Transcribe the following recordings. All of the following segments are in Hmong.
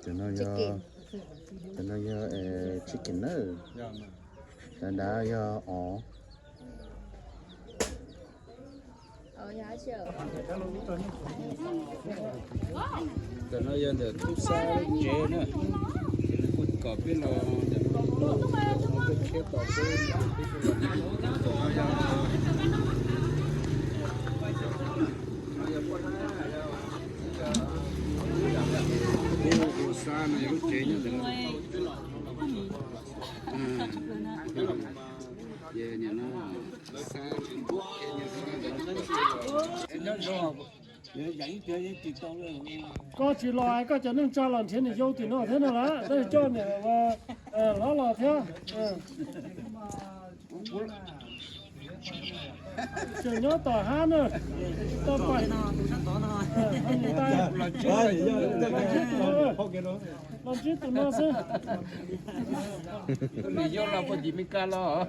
Cov no yog, cov no yog chicken na. Cov dav yog os. Cov no yog ntawm tub sab tsev na, ces nws kuj kom peb los ntawm no, peb thiab tos peb, peb kuj los. Tub sab no yog lub tsev nyob ntawm no. Ces nim no xab, nyob zoo. Koj tsis los es koj cov neej tsa los nrhiav niam yau tim no thiab no lawm, tab sis coj niam hlob los thiab. Tseem nyob tom hab na, tsis tau pais. Los ntsib tus no xwb. Niam yau los puag tim Meskas los.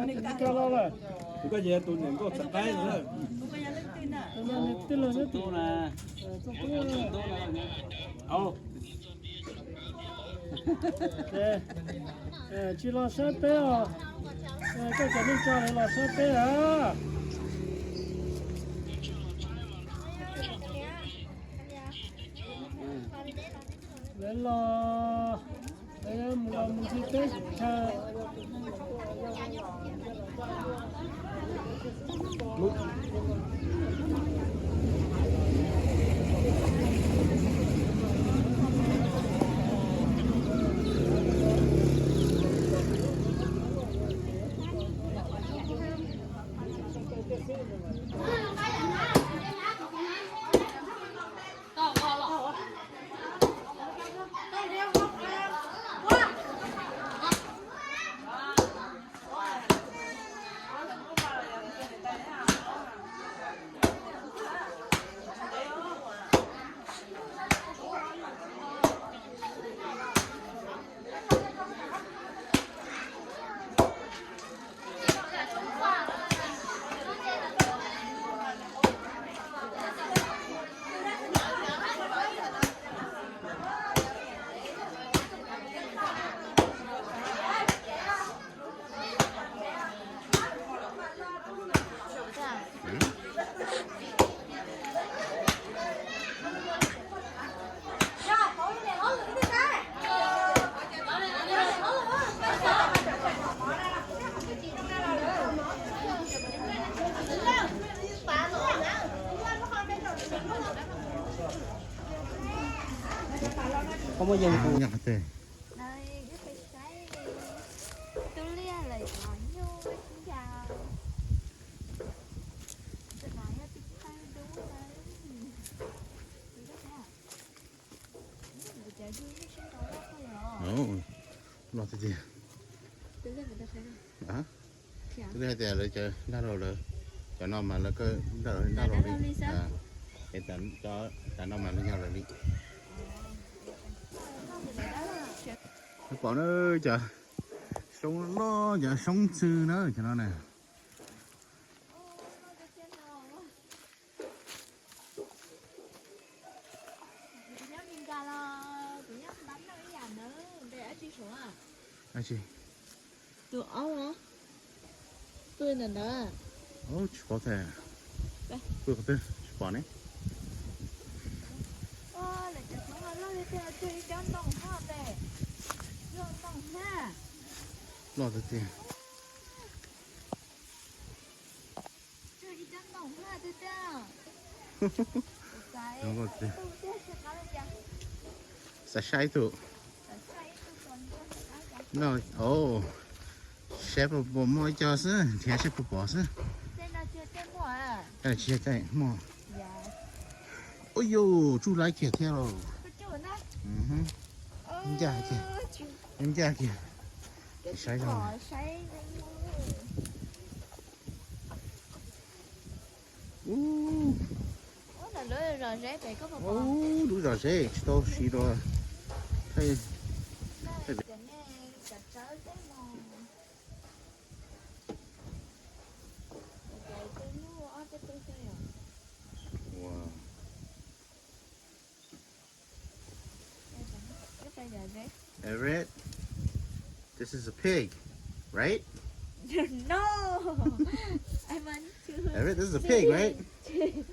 Meskas los lawm. Tus ko yog tus niam nkauj txawv qaib na. Tus no niam tij laug nyob tim na. Tsis los saib peb os. Koj cov neej tsa lawv los saib peb a. Lawv los, lawv mus los mus ntsib peb chaw. Koj muaj yees kuv. Los tiag tiag. Twb hais tias lawv cov nraj rau lawv, cov no mas lawv nraj rau li, es cov no mas lawv nraj rau li. Pom na, cov xyoob loj, cov xyoob ntxwg na, cov no na. Tus aub pw ntawm ntawd. Tsis paub thiab. Pw qhov twg tsis pom ne. Loj tiag tiag. Xav saib tus no, saib puas muaj ib co xwb, nrhiav saib puas pom xwb. Tsis yog caij muaj. Ua yus tsuj laib kiag thiab lauj. Ncaj kiag, ncaj kiag. Saib zoo. Ub, lub zos zeb tsis tau siv dua. Everett, this is a pig, right? No. I want to Everett, this is a pig, right? Pig.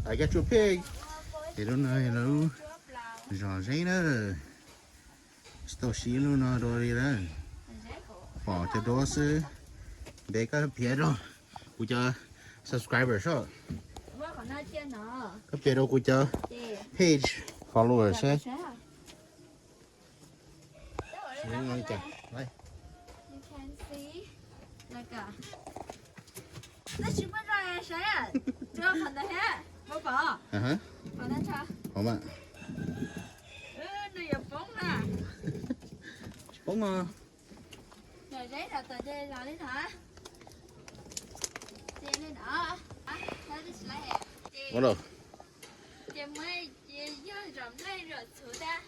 I got you a pig. Ces lub no yog lub zos zeb na. Tsis tau siv lub no dua li lawm. Pom cov duab xwb. Npe koj piav rau kuv cov subscriber soj. Koj piav rau kuv cov page follower seb. Tsis poob os. Ces muab, ces yog zom nplej zom txhuv tag,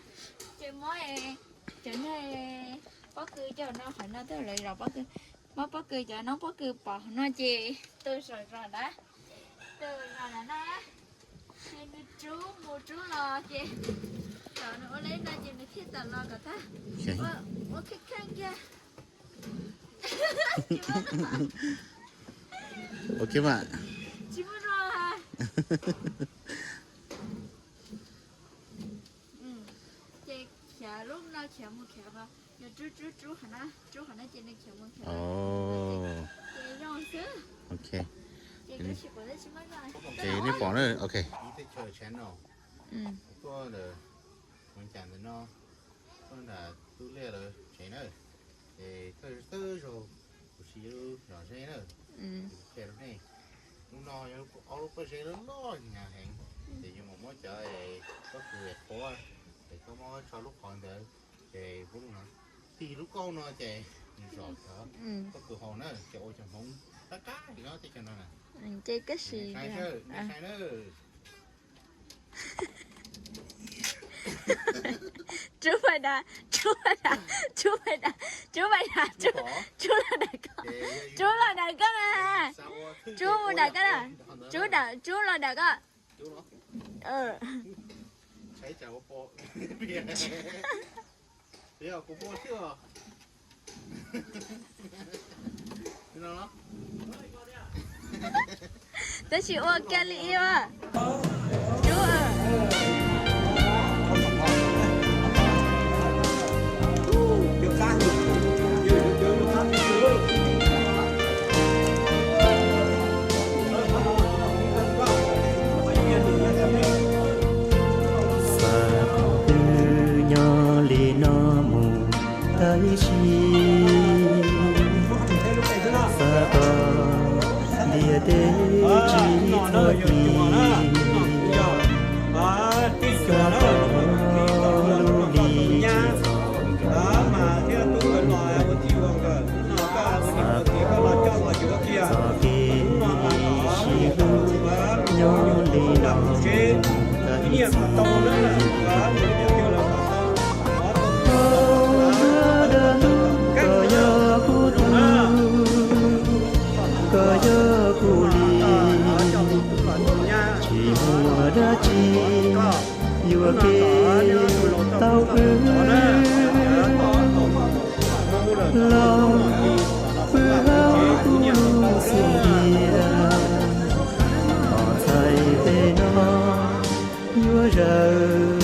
ces muab cov niag pob kws coj no qhov no tuaj lawv zom pob kws, muab pob kws cov noob pob kws pov qhov no ces tu zom zom na, tu zom zom na, ces nws rub mus rub los ces kom nws ua li no ces nws thiaj tawm los kom tag. Ua kheej kheej kiag. Ok mas. Tsis muaj zog. Ces khiav lub no khiav mus khiav qhov, yog rub rub rub qhov no, rub qhov no ces nws khiav mus khiav los. Ces zoo xwb. Ok. Ces nej pom na, ok. Tuaj ntawm Hmoob Cas ntawm no, tuaj nram Tub Liaj lawv tsev na. Ces thawj thawj zaug kuv siv lub zos zeb na, kuv qhia rau nej. Lub no yog ob lub pob zeb loj loj hnyav heev, ces yus mam muab cov pob kws qhuav, ces koj muab tso lub qhov ntawd, ces pub lub no, tig lub kauj no ces nws zom cov pob kws haus na, ces ua cov hmoov qab qab li no tej cov no na. Ces koj siv na. Rub pais dam, rub pais dam, rub pais dam, rub pais dam, rub los dam koj, rub los dam koj na, rub mus dam koj na, rub dam, rub los dam koj. Tab sis ua kiag li ib, rub. Xav qhov twg nyob li no mus tab sis, xav kom ntiaj teb tsis txhob ti, xav kom lub hli tsis txhob nkag, Koj yog kuv tug, koj yog kuv li, tsis muaj dab tsi yuam kev tau wb. Los pw hauv kuv lub xub ntiag, tos txhais tes no yuav zawm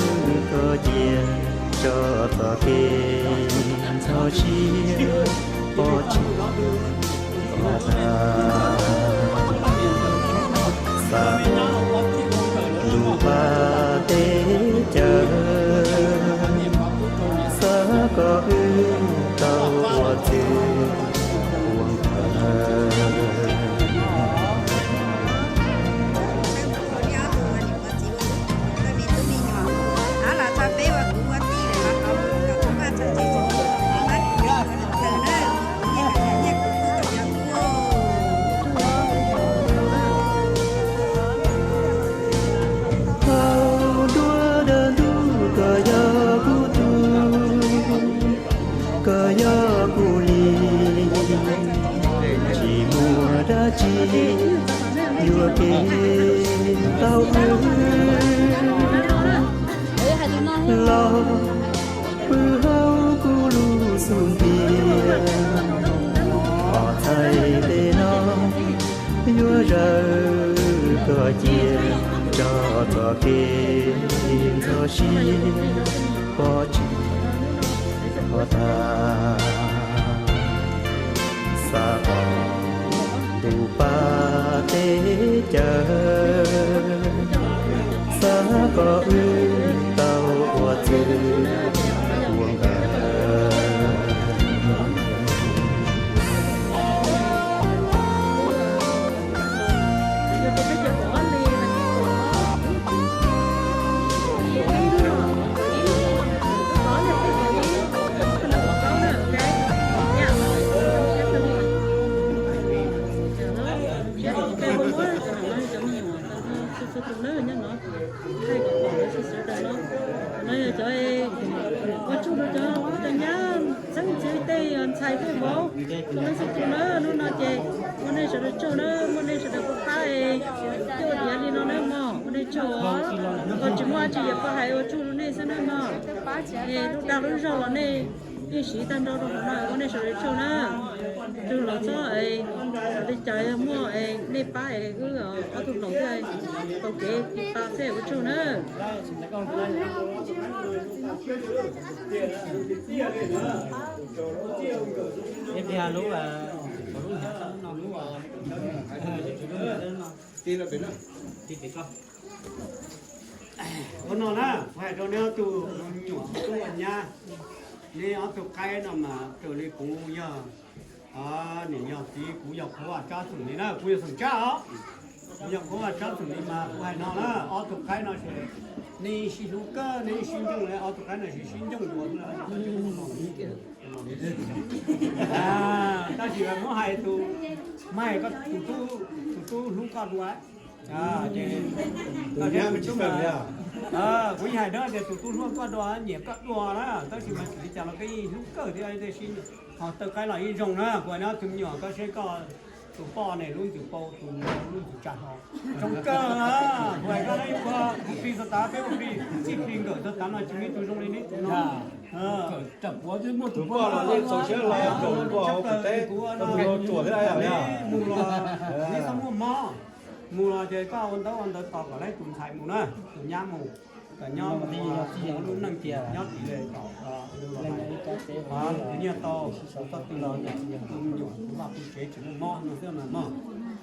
koj cia, tso txoj kev ntxhov siab pov tseg kom tag. Xa ntuj pab teb chaws, xav kom wb tau ua txwv ua nkawm. Hauv nruab dab ntub koj yog kuv tug, koj yog kuv li, tsis muaj dab tsi yuam kev tau wb. Los pw hauv kuv lub xub ntiag, tos txhais tes no yuav zawm koj cia, tso txoj kev ntxhov siab pov tseg kom tag. Xa ntuj pab teb chaws, xav kom wb tau ua txwv ua nkawm. No yog cov ua tsaug rau cov tau nyab xeeb ntxwv tej ntxhais tej vauv, cov leej txhua tus na, hnub no ces ua nej sawv daws tsaug na, muaj nej sawv daws pab pab es coj diav li no na mog, ua nej tsaug os. Qhov tsis muaj dab tsi, yog pab hais ua tsaug rau nej xwb na mog. Es lub dag lub zog los nej yeej siv tag nrho rau hauv no, ua nej sawv daws tsaug na. Tsaug los txhob es li cas, yog muaj es nej pab es wb ob tug hloov thiaj tau kev tas xwb, ua tsaug na. Ua no na, kuv hais rau neb ob tug me nyuam tub nyab, neb ob tug qaib no mas raws li kuv yog, nim yog txiv kuv yog qhuav vaj tsab xeem li na, kuv yog xeem Tsab os. Kuv yog qhuav vaj tsab xeem li mas kuv hais no na, ob tug qaib no ces neb sib hlub kawg, neb sib ncoj, ob tug qaib no ces sib ncoj dua. Tab sis muab hais tus, mas hais tus tub hlub koj dua. Kuv yeej hais na tias tus tub hlub koj dua, nyiam koj dua na, tab sis mas tsis li cas los koj yeej hlub kawg thiab, tab sis ho tawg qaib los yeej zoo na. Kuv hais no tus me nyuam, koj seb koj tus poj ne lub ntxwg pau, tus nus lub ntxwg tsa ho zoo kawg. Kuv hais koj na, ib puag plig txog tav peb ua plig, txij plig nkawm txog tav no tsis muaj ib tug zoo li neb tus no. Tus poj los yeej txaus siab los, tus poj hauv pug teb, tus no tsuam thiab. Neb mus los neb txhob muaj mob, mus los ces koj ua ntaub ua ntawv tos kom lawv tus ntxhais mus na, tus nyab mus, kom nyob mus lub neej tiag, nyob tiv li tom nyiaj tau, txhob twg los tus me nyuam vaj pug tsev tsis muaj mob no xwb mas mog.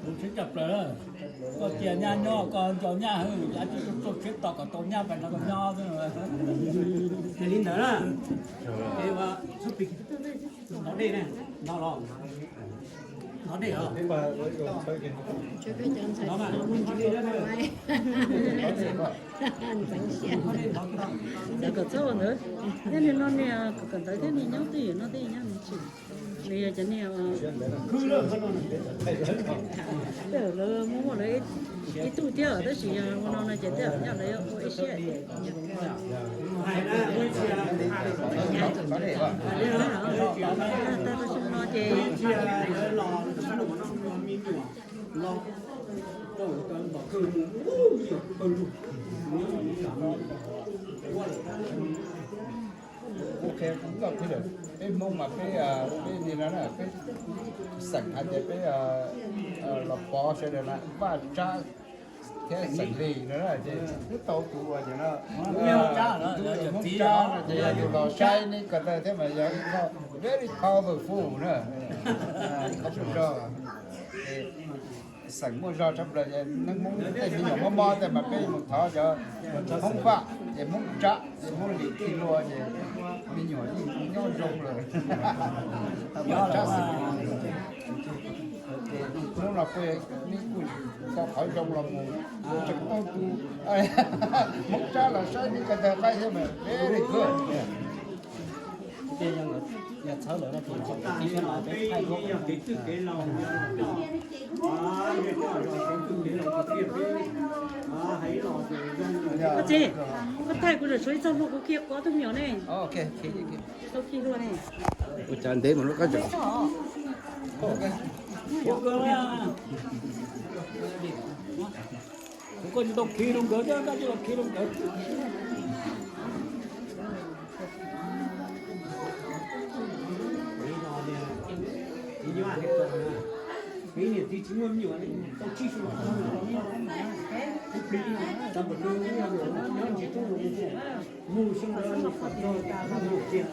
Koj cia nyab nyob, koj nco nyab hwv, ab tsi tau tsaug tsheb tos kom tau nyab pais nrog koj nyob xwb. Ces li ntawd na, es ua txhub plig ntov dej ne, ntov los, ntov dej os. Kom txhob ua ntawd, thiab nim no nim kawm ntawv thiab nim nyob twj ywm no tej nyob mus tsis. Li yog cov niag, tej lawv muaj muaj lawv ib tug thiab, tab sis yog ua no no ces tej zaum lawv ua ib siab thiab. Tag tag xyoo no ces Ok, peb Hmoob mas peb, peb li no na, peb xeem hais tias peb los pov sawv daws na, Vaj Tsab thiab xeem Lis no na, ces twb tau tus uas ces no, tus Hmoob Tsab no ces yog tus los saib neb ko taw thiab mas yog ib qho very powerful na, ib qho zog. Xeem muaj zog tshaj plaws, neeg Hmoob tej me nyuam mob mob tej mas peb mus thov cov Hmoob Vaj ces Hmoob Tsab ces Hmoob Lis Thij Luag ces me nyuam yeej nyob zoo lawm. Vaj Tsab xeem Hnub no peb neb kuj tau qhov zoo los mus, tseem tau tus Hmoob Tsab los saib neb ko taw qaib thiab mas very good. Koj txiv, koj thaij kuv zam suav ib txoj hlua kuv khi kuv ob tug me nyuam ne. Tau khi hlua ne. Ua cas ntev mas lub qab zog. Kuv koj tsis tau khi rau nkawd thiab, koj tsis tau khi rau nkawd. Peb niam txiv tsis muaj me nyuam, tau tsib xyoos los tau me nyuam, tau plis, tau plis nyob ntsis tub mus xyoo ntawd kom txog mus tiag.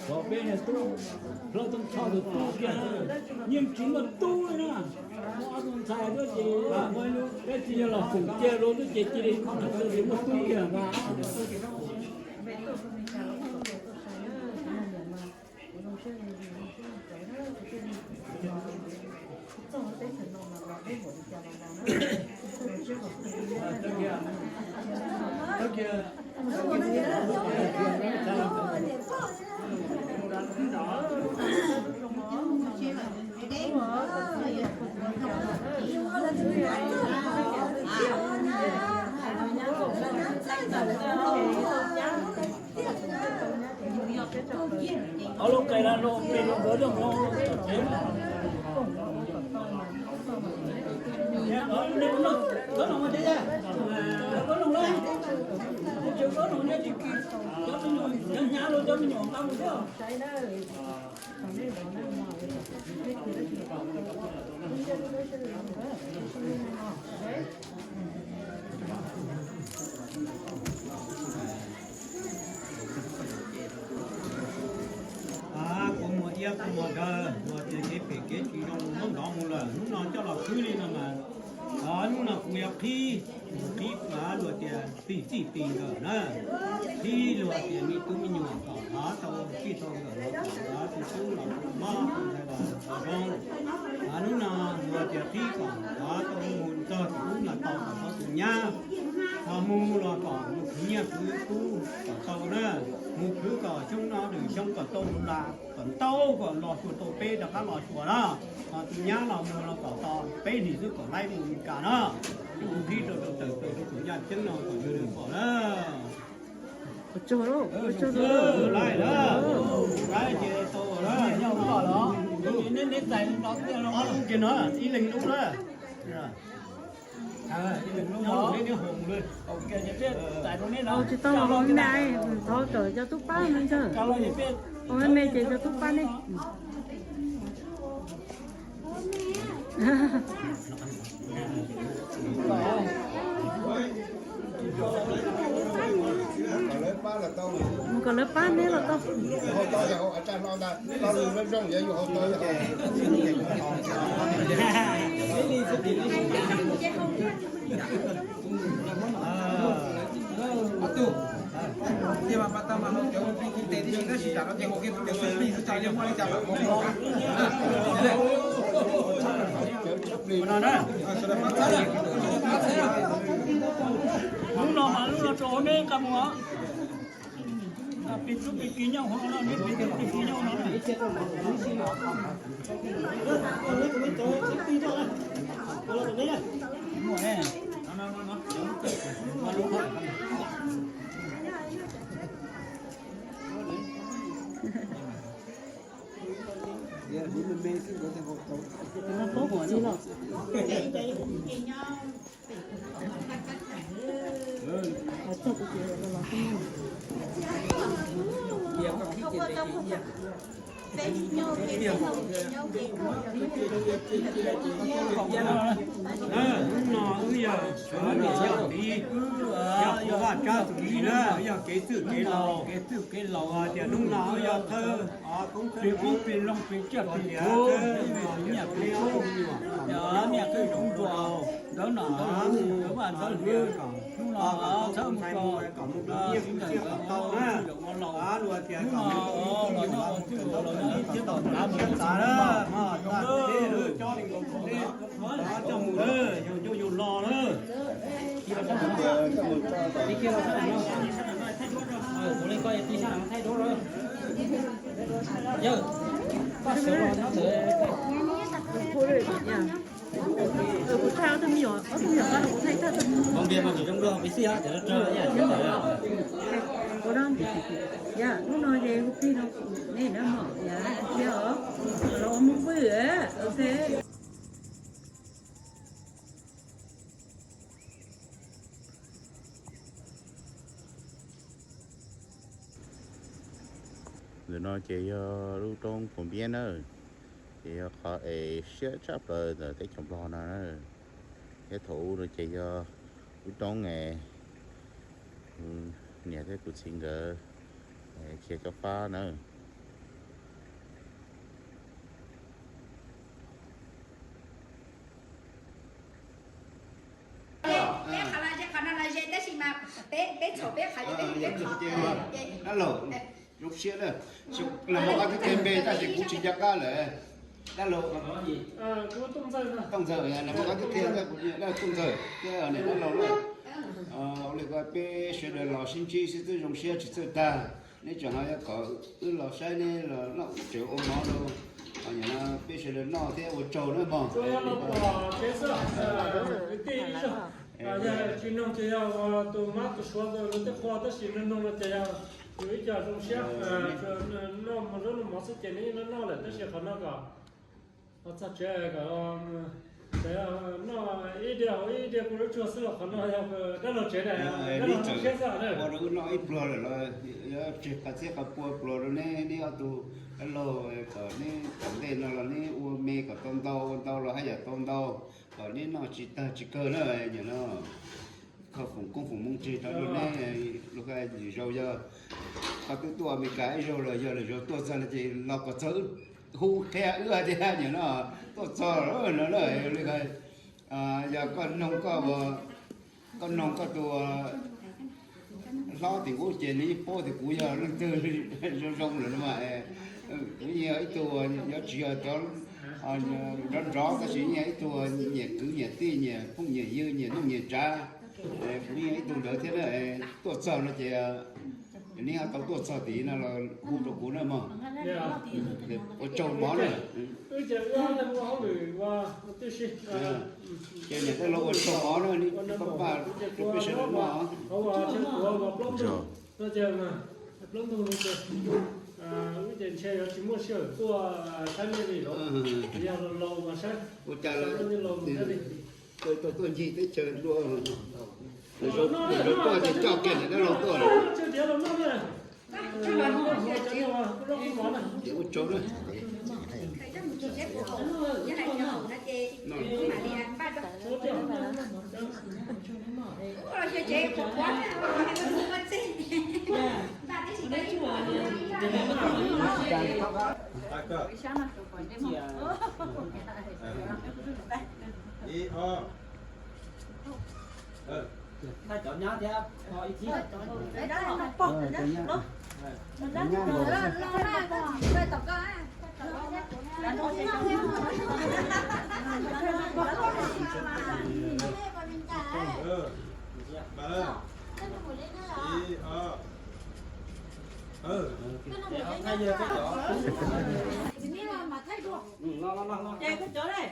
Kom peb niag tub hlob tub tsho tus tub kiag yeej tsis muaj tub li na. Muaj ob tug ntxhais xwb ces peb tsis yog los koom cia rau xwb ces cia li muaj tub kiag. Kuv muaj iab kuv muaj dawb, luag tias kev phem kev tsis zoo muab ntov mus lawm, hnub no coj los khwb li no mas, hnub no kuv yuav qhib, qhib luag tias tij txij tij nkawm na, qhib luag tias me tub me nyuam kom thov tau txij tau nkawm los kom thov tus tub los mob tus ntxhais los zoo. Hnub no luag tias qhib kom thov tau mus txog tus ub los tau kom tau tus nyab, ho mus los kom mus khwv nyiaj khwv kub kom tau na, mus khwv kom xyoo no lwm xyoo kom tau lam kom ntau kom los xyuas tau peb rov qab los xyuas na. Ho tus nyab los mus los kom tau peb hlis xwb kom laib mus Meskas na. Kuv qhib rau rau tawm plaws rau tus nyab ceeb no kom nws pom na. Laib na, laib ces tau na, nyob pom los. Ob lub kiag no ib leeg lub na. Tsis tau los hauv me, thov kawm cov tub pab no ntag. Hauv me me ces cov tub pab nej. Mus kom lawv pab neb los tau. Hnub no mas lub no rau hauv neb nqa mus os. Pis tub pis kiv nyob hauv no, neb pis tub pis kiv nyob hauv no. Hnub no wb yog niam yog txiv, yog ua vaj tsab tus txiv na, yog kev txwj kev laus, kev txwj kev laus tias hnub no wb yog thawj pis qub pis loo pis tsiaj pis txhu, nyiaj pis txhu, nyiaj qhwv zoov nruas ntawd no, ntawd vaj ntawd hwj, hnub no txhawb mus rau txiv ntawm ntawd ua laus, hnub no los nyob ua txwj laus los nyob ib txhia tom tav mus txav na, coj mus na, yug nyuj yug lo na. Ua no ces kuv plig no nej na mom, yog los ua moo pwj, ok. Ntawm no ces yog lub roob Phuv Npiab na, ces yog qhov es siab tshaj plaws ntawm teb chaws Nplog no na. Thiab thaum ub no ces yog lub roob es niam thiab kuv txiv nkawd khiav cob fab na. Peb qhov no ze, qhov no los ze, tab sis mas peb, peb txhaum peb qhov, peb qhov. Dab laug, zoo siab na, nag hmo koj twb qhia npe tab sis kuv tsis nco qab lawm. Dab laug, Tooj Ntxawm, nag hmo koj twb qhia, dab laug Tooj Ntxawm thiab niam dab laug na. Ua li ko peb sawv daws los sib ntsib xwb twb zoo siab tsis txawj tag. Neb tseem ho yuav kom wb los saib neb los noj tsev ua mov rau peb sawv daws noj thiab ua tsaug na mog. Tsis noog ces yog tus mab tus suav tus tej qhua, tab sis noog no ces yog yus ib co zoo siab, noj mov zaub noj mov xwb ces neb noj noj lawm tab sis qhov no kom txog tsev kom noj ib diav hauv ib diav kuj lub tsuag xwb los qhov no yog dab laug tsev na, dab laug zoo siab xwb na. Ua rau wb noj ib pluag lawm los yuav tseg qas txhiab qas pua pluag rau neb, neb ob tug dab laug kom neb tom ntej no los neb ua me kom tau ntau, ua ntau los haj yam tau ntau, kom neb noj tsis tag tsis kawg na. Nim no kho foom koob foom hmoov tseg rau neb, lub caij lwm zaus yog koj twb tuaj Amelikas ib zaug los yog lwm zaug tuaj txog no ces los kom txog hu qhia wb hais tias nim no tuaj txog no na. Yog koj noog koj, koj noog koj tus hlob tim ub ces nws yeej paub tias kuv yog leej twg zoo zoo lawm no mas. Kuv yeej yog ib tug, yuav tsis yog cov nrov nrov tab sis yeej yog ib tug nyiam kwv nyiam tij, nyiam phooj nyiam ywg, nyiam nuj nyiam tsav. Kuv yeej yog ib tug ntawd thiab na. Tuaj txog no ces neb ho tau tuaj txog tid no los hu rau kuv na mog. Ua tsaug mov na. Ces niam dab laug ua tsaug mov na, neb pab pab rau peb sawv daws noj. Ua cas tuaj ncig teb chaws dua, lwm zaus tuaj ces coj kiag niam dab laug tuaj lawm. Ces ua tsaug na. Ib, ob. Cov nyab thiab ib txhib. Ba na. Ib, ob. Ơ. Ơ, thaij yog koj cov. Ces koj cov ne?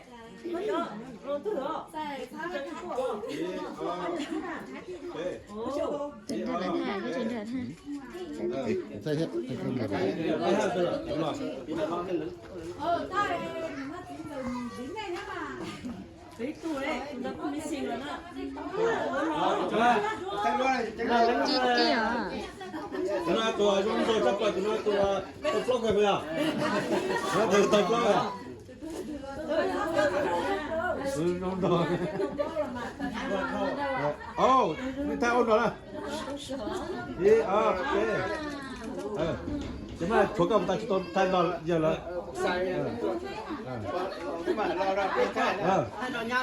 Koj cov los twg os? Ib, ob. Ib, ob. Thaij thiab. Tib tib os. Tus no tus zoo nraug tshaj plaws, tus no tus tau plaub kawg yog. Tus tau plaub yog. Zoo nraug. Au, nej thaij ua nrog na. Ib, ob, peb. Ces mas tshuav koj mus tas tsis tau thaij nrog yawg lawm. Ua tsaug nej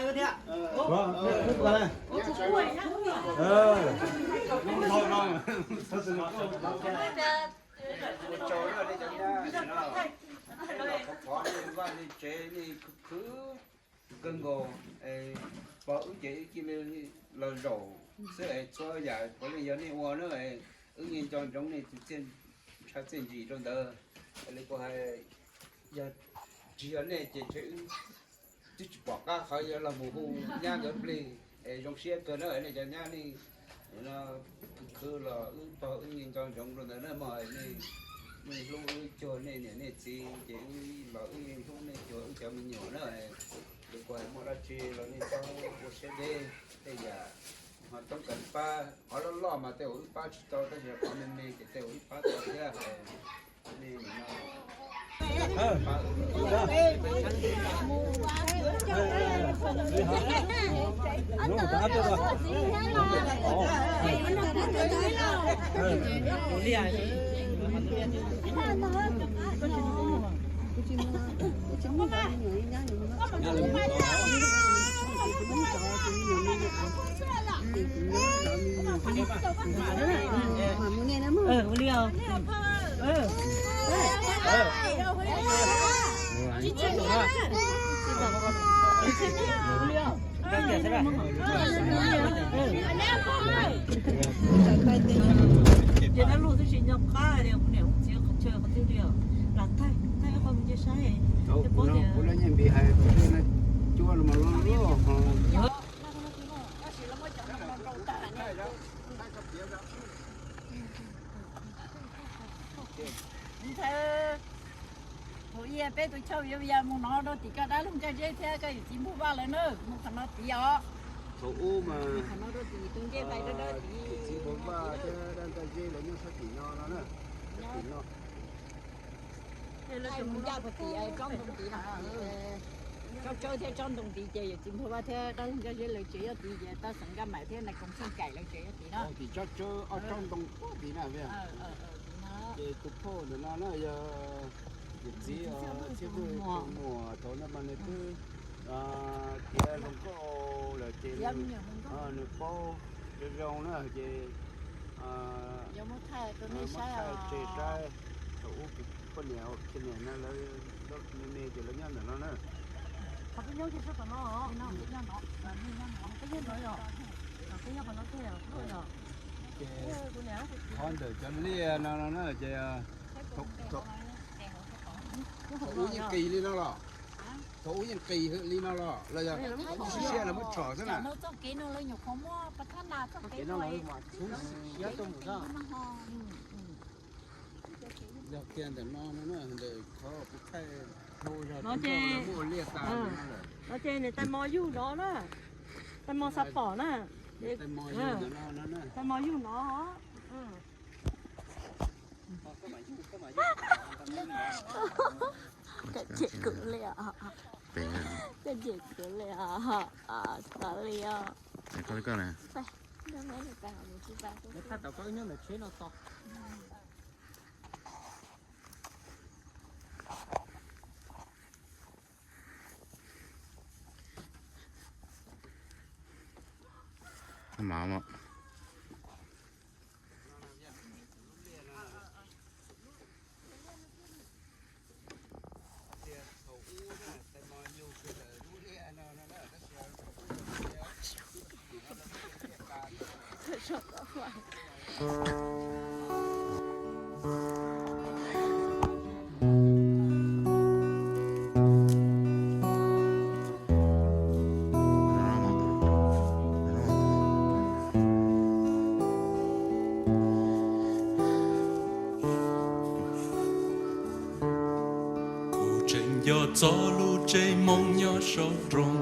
cov nyab no, los khov khov nej vaj nej tsev nej khwv khwv kawg nkaus, pog wb ces wb cia li los zaum xwb es txhua yam puav leej yog nej ua na, wb yeej nco ntsoov nej tus txiaj ntsha txiaj ntsig rau ntawd. Li kuv hais, yog tsis yog nej ces ntshe wb twb tsis pom qab qhov yuav los mus hu nyab nkawd plig. Es zoo siab kawg na nej cov nyab nej no khwv khwv los wb pog wb yeej nco ntsoov rau ntawd na mog. Nej, nej hlub wb cuag nej niam nej txiv ces wb los wb yeej hlub nej cuag wb cov me nyuam na. Li kuv hais muaj dab tsi los nej txhob ua siab deb, tej yam ho toob kas pab, qhov loj loj mas tej uas wb pab tsis tau tab sis qhov me me ces tej uas wb pab tau thiab. Ua li os. Ces dab laug twb tsis nco qab tias kuv niam kuv txiv qhov chaw qhov twg li os. Lam thaij thaij qhov mus nce saib. Kuv lub nyiaj npis hais no cuab los mas loj loj ho. Ntxhais, thaum ub peb tus chauj yuav yas mus no rau tim koj dab laug Nkaj Zeb thiab koj yawm txiv Npug Vaj lawv na, mus qhov no tid os. Thaum ub mas qhov no rau tim tus ncej hlais rau rau tim yawm txiv Npug Vaj thiab dab Nkaj Zeb lawv nyob sab tim no no na. Tim no. Mus ncaj puag tim tsob ntoo tid no, tsob tsawb thiab tsob ntoo tid ces yawm txiv Npug Vaj thiab dab laug Nkaj Zeb lawv tsev nyob tid ces tab xeev Nkaj Maim thiab nais koom Xeej Kaim lawv tsev nyob tid na. Tim tsob tsawb ob tsob ntoo puag tid na. Ces tus phauj ntawm no na yog yawm txiv Txhiaj Vwj tus muam, thaum no mas nws twb tiav hluas nkauj lawm ces nws paub zoo zoo na ces muab thaij tseg saib. Thaum ub kuv poj niam ua kiag niam no lawv me me ces lawv nyob ntawm no na. Qhov peb nyob kiag sab tom no, peb nyob no, peb nyob no yom, peb nyob qhov no kiag yom. Ces qhov ntawm cov liaj no no na ces thaum ub yeej qis li no los, thaum ub yeej qis li no los los yog siab siab lawv muab tshom xwb na. Yog kiag ntawm no no na, ntawm qhov kuv thaij no ces, no ces niam tais mos yug no na, tais mos xav pom na, tais mos yug no. Koj cem kuv li os, koj cem kuv li os, xav li os. Thaij tau koj nyob ntawm tsheb no tau. Mas Kuv tseem nco txog lub tsev moo nyob saum nroog,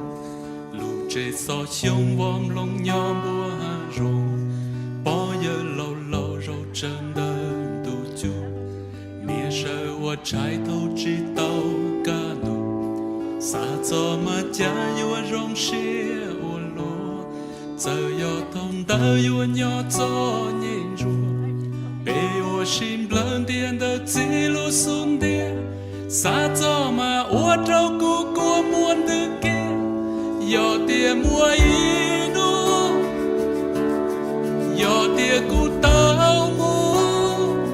lub tsev xov xyoob vov nplooj nyob npuab hav zoov. Pog yawg laus laus zaum tsawv ntawm ntuj cub, niam sawv ua tshais thaum tsis tau kaj ntug. Xav txog mas cas yuav zoo siab ua luaj, txawm yog thaum ntawd yuav nyob txom nyem ntsuag. Peb ua si nplawg ntias ntawm txiv lub xub ntiag, xav txog mas ua rau kuv kua muag ntws kiag. Yog tias muaj ib hnub, yog tias kuv tau mus,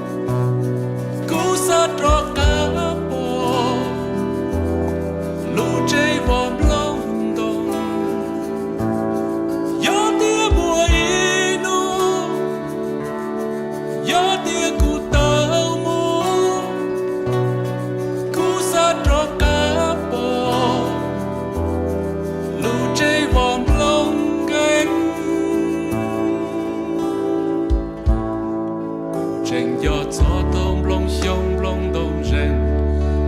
kuv xav rov qab pom lub tsev vov nplooj ntoo. Yog tias muaj ib hnub, yog tias kuv tau mus, kuv xav rov qab pom lub tsev vov nplooj nkeeg. Kuv tseem nco txog thaum nplooj xyoob nplooj ntoo zeeg,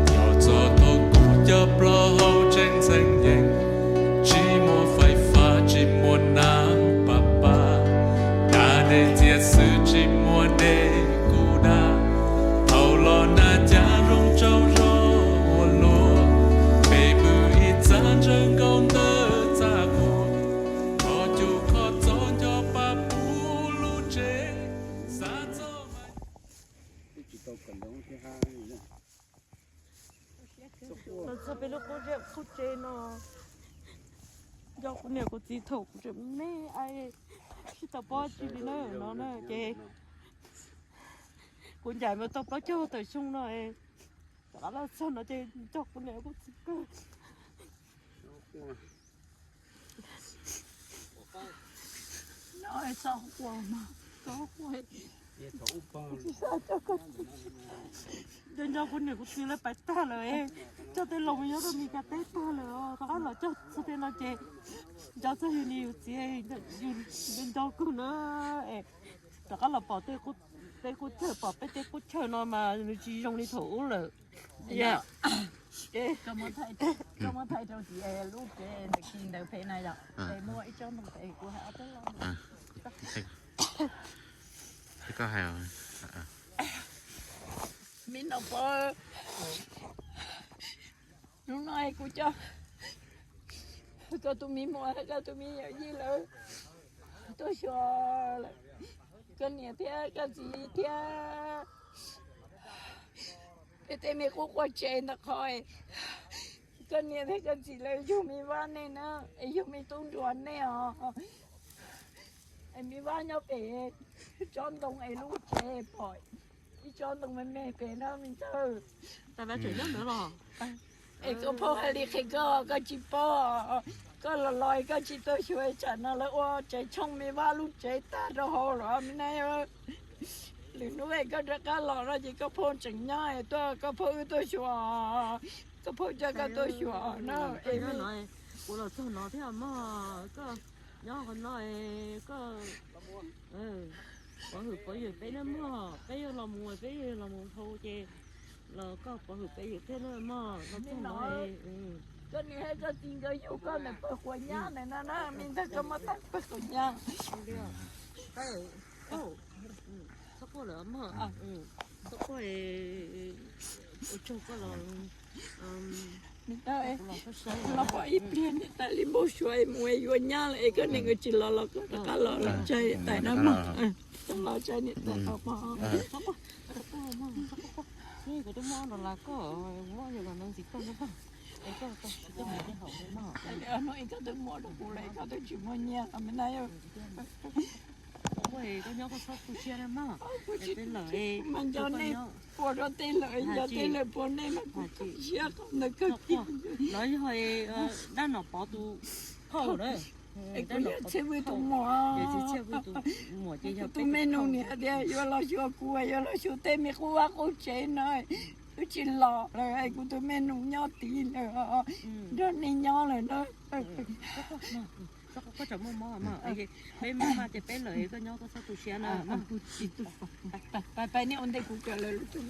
nco txog thaum kuv cov plaub hau tseem ntxeev yees, tsis muaj fais fab tsis muaj nab pab pab, da dej txias xwb tsis muaj dej kuv da. Thaum los nag cas zoo tsaug zog ua luaj, peb pw ib txaj ntsawg nkaus ntawm txaj muag, qhov cub qhov txob nco pab puv lub tsev, xav txog mas Los txog peb lub qub zeb qub tsev no, nco kuv niam kuv txiv thaum kuv tseem me me, sib tau pob tsis li na no na ces kuv ncaim mus tau plaub caug tawm xyoo no, rov qab los txog no ces nco kuv niam kuv txiv kawg. No txhob quaj mas, txhob quaj. Nco nco kuv niam kuv txiv lawv pais tag lawm, coj tej laus mus nyob rau Mes Kas teb tag lawm, rov qab los cog txog tej no ces nco txog yus niam yus txiv, yus nco kawg na. Rov qab los pom tej qub chaw, pom peb tej qub chaw no mas nws tsis zoo li thaum ub lawm. Koj muab thaij rau tim lub tsev ntawm ki ntawd pem na yom, es muaj ib tsob ntoo pem kuv hais ob tsob loj. Me no pov, hnub no kuv coj koj tus me muam, koj tus me yawm yij lawm tuaj xyuas lawm. Koj niam thiab koj txiv thiab peb tej me qub quaj tsev ntawm qhov koj niam thiab koj txiv lawv yug me vab nej na, es yug me tub nruas nej os. Es me vab nyob pem tsob ntoo es lub tsev pom ib tsob ntoo me me pem na me ntxawg. Es koj phauj hais li qhia koj, koj tsis paub, koj los los koj tsis tau xyuas, tsam no lawv ua tsev tshooj me vab lub tsev tag rau hauv los me na. Lwm hnub koj rov qab los no ces koj phauj tseem nyob tuaj, koj phauj wb tuaj xyuas, koj phauj coj koj tuaj xyuas na. Es kuv los txog no thiab mog, koj nyob qhov no, koj pov hwm pov yawm peb na mog, peb yuav los mus, peb yuav los mus dhau ces los koj pov hwm peb yawm thiab na mog, los txog no. Koj niam thiab koj txiv nkawd yug koj ntawm pawg quav nyab ntawm no na, me ntag koj muab tag pawg quav nyab. Txhob quaj lawm mog, txhob quaj, ua tsaug koj los. Los pom ib pliag niam tais li npau suav es mus yuav nyab lawm es koj niam nkawd tsis los los koj rov qab los los tsaig niam tais na mog. Los tsaig niam tais os mog. Kuv twb muab los las koj, muab los ntxiv koj na. Es koj tsis tau mus tej haum no. Hnub es koj twb muab rau kuv lawm, koj twb tsis muaj nyiaj los me na. Koj nyob koj txhob tu siab na mog. Kuv tsis tu siab, mas nco nej ua rau tej lawm, nco tej lawm puas nej mas kuv tu siab qhov ntawd kawg kiag. No yog dab Nom Pov tus phauj na. Es kuv yog Txhiaj Vwj tus muam, kuv tus me nus niam tias yuav los xyuas kuv, yuav los xyuas tej me qub vaj qub tsev no, twb tsis los lawm, es kuv tus me nus nyob tid lawm, nrog nej nyob lawm na. Peb, peb lawm koj nyob koj txhob tu siab na. Pais, nej ua ntej kuv kawm lawv lub tub.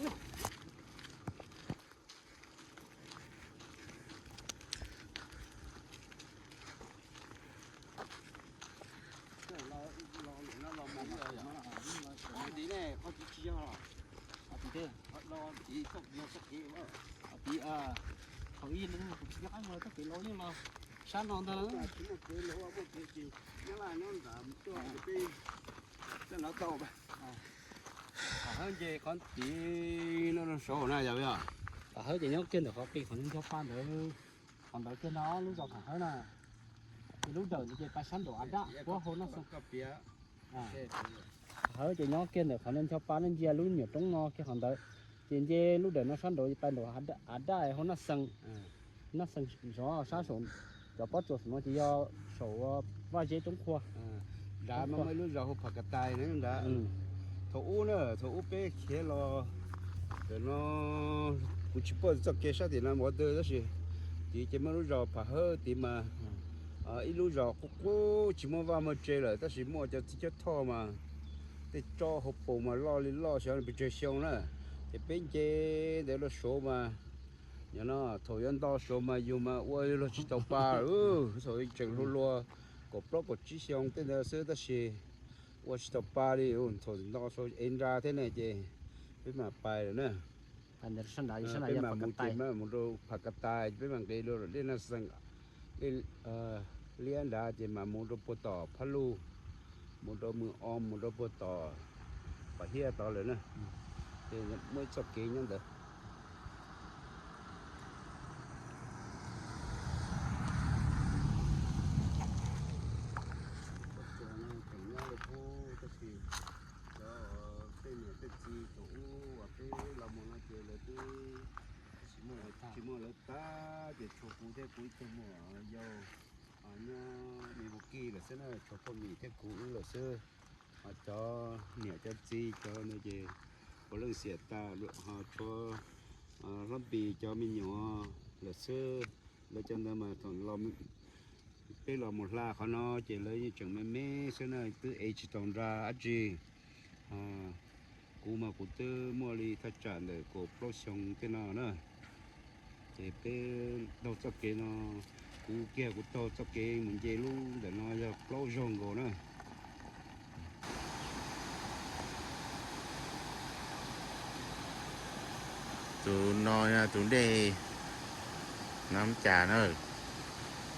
Sab no ntag. Pham Hawb nce qhov tid no saud na yog. Pham Hawb ces nyob kiag ntawm qhov qis qhov ncho pa ntawd, qhov ntawd kiag no lub zos Pham Hawb na. Ces lub dawm ntawd ces pais sab nraum Av Daj puab hauv Naj Xeev. Pham Hawb ces nyob kiag ntawm qhov ncho pa no ntsia lub nyuam roob no kiag qhov ntawd. Ces nce lub dawm no sab nraud pais nraum Av Daj hauv Naj Xeev. Naj Xeev zov sab saum cov pob tsuas saum no ces yog saum vaj zeb Roob Qhua. Nrad mas muaj ib lub zos hu Pham Kas Tais na nrad. Thaum ub na, thaum ub peb khiav los ntawm no, kuv tsis paub txoj kev sab tim no npaum twg tab sis tid ces muaj lub zos Pham Hawb tid mas ib lub zos qub qub tsis muaj vaj muaj tsev lawm tab sis muaj cov txiv chob thoj mas tej tsob hauv paus mas loj li loj xyov pes tsawg xyoo na. Ces peb nce ntawd los saud mas nyob no thaum yuav nto saud mas yus mas ua luag tsis tau pa, thaum tseem hluas hluas kaum plaub kaum tsib xyoo tej ntawd xwb tab sis ua tsis tau pa li. Thaum nto saud ev nra thiab ne ces peb mam pais lawm na. Peb mam mus ces mam mus rau Pham Kas Tais, peb mam nqis rau Liaj Naj Xeev, Liab nrad ces mam mus rau puag tom Phab Luj, mus rau Mws Os, mus rau puag tom Pam Hiaj tod lawm na. Ces muaj ib txoj kev nyob ntawd. Tseem nyob li qub tab sis cov tej niam tej txiv thaum ub uas peb los mus no ces lawv twb tsis muaj lawv tag ces tshuav kuv thiab kuv ib tug muam yau nyob me mus kij lawm xwb na, tshuav poj niam thiab kuv wb lawm xwb. Ho cov niam cov txiv cov no ces puav leej xiam tas, ho tshuav Hlob Npis cov me nyuam lawm xwb. Lawv cov ntawd mas thaum peb los mus hla qhov no ces lawv yeej tseem me me xwb na, twb ev tsis tau nra dab tsi. Kuv mas kuv twb muaj li thaj tsam ntawm kaum plaub xyoo tej no na. Ces peb taug txoj kev no, kuv kiag kuv taug txoj kev mus nce lub ntawm no yog plaub zaug nkaus na. Tus no yog tus dej Nab Cas na.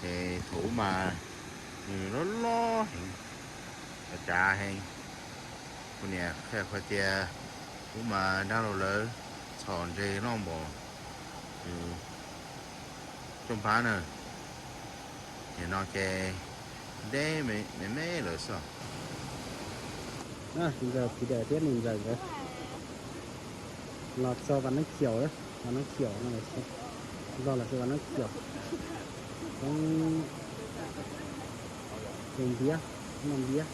Ces thaum ub mas nws loj loj heev, cav cav heev. Kuv niam qhia tias ub mas dab laug lawv txhom ntses noj npaum coj npab na. Nim no ces deb me me lawm xwb. Ntxawm, Phim Daim thiab niam ntxawm nkawd los txog Vaj Nab Khiaum, Vaj Nab Khiaum no, Nplog los xws Vaj Nab Khiaum, Npiab, Naj Npiab.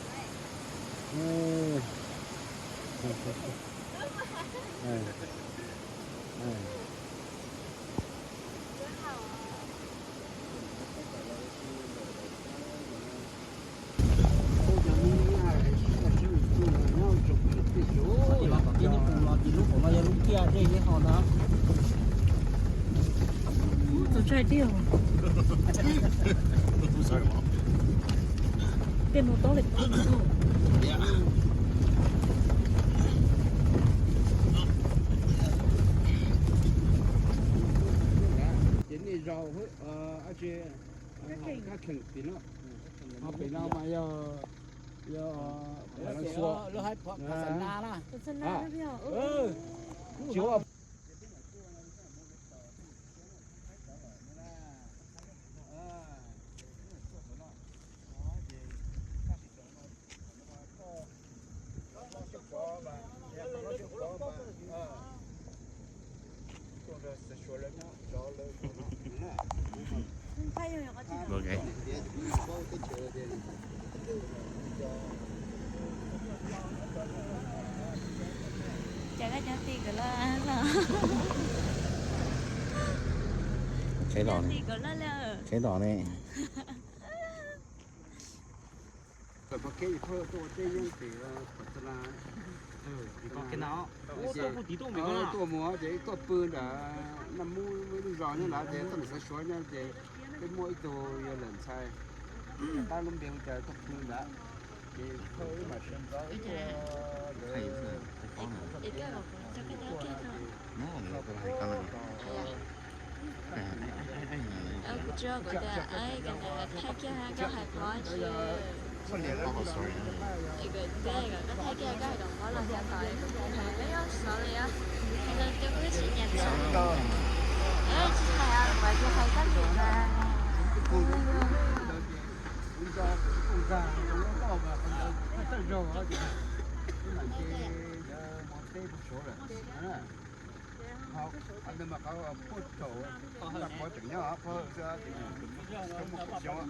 Tus tsaig tiag. Tej mus tau lawm. Ces nej zaum ab tsi, Kab Kheem tim no, ho pem no mas yog, yog Phav Xua na. Tsis ua Ok. Cov tij kom loj los. Qheb los ne. Tuaj mus ces ib tuaj pw nram Naj Mub lub zos nyob nrad ces tuaj nram Xeev Suav nyob ces peb muaj ib tug yawg lawm ntxhais, tab lub npe hu cas tuaj pw nrad ces thawj wb mam sawv ntxov wb tuaj lawm. Kuv tsis, kuv thaij kiag koj hais qhov tsis. Koj thaij kiag koj hais kom qhuav los xav tau kuv hais peb yuav xav li os. Hais tau twb wb tsis nyiam xav li. Tsis hais mas yus hais koj lus mas. Qhov ntawd mas qhov puag thaum Naj Pov tseem nyob, qhov xwb ces muaj kaum xyoo.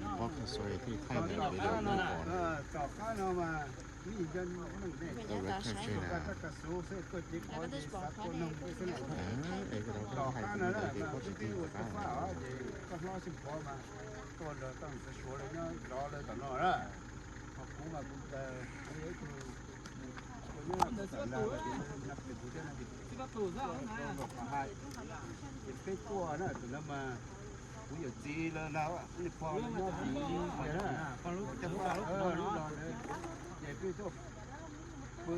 Tom qab no mas vim yog neej neeg, raj kab xov xwb tuaj cev qhov ces xav tuaj noog xwb na. Tom qab no na mas twb twb ua tub fab os ces koj hlob Xyooj Pov mas tuaj nrog Tooj Xeev Suav lawv nyob zov lawv tom no na. Ho kuv mas kuv, kuv yog ib tug mus ua nyob tom Nplog ces lawv nyob pem kuv thiab na. Tuaj nrog qhov hais ces peb tuaj na, tus no mas kuv yawm txiv lawv na, nej pog lawv nyob tim na, cov pog lub zos ntawd ces peb tuaj pw,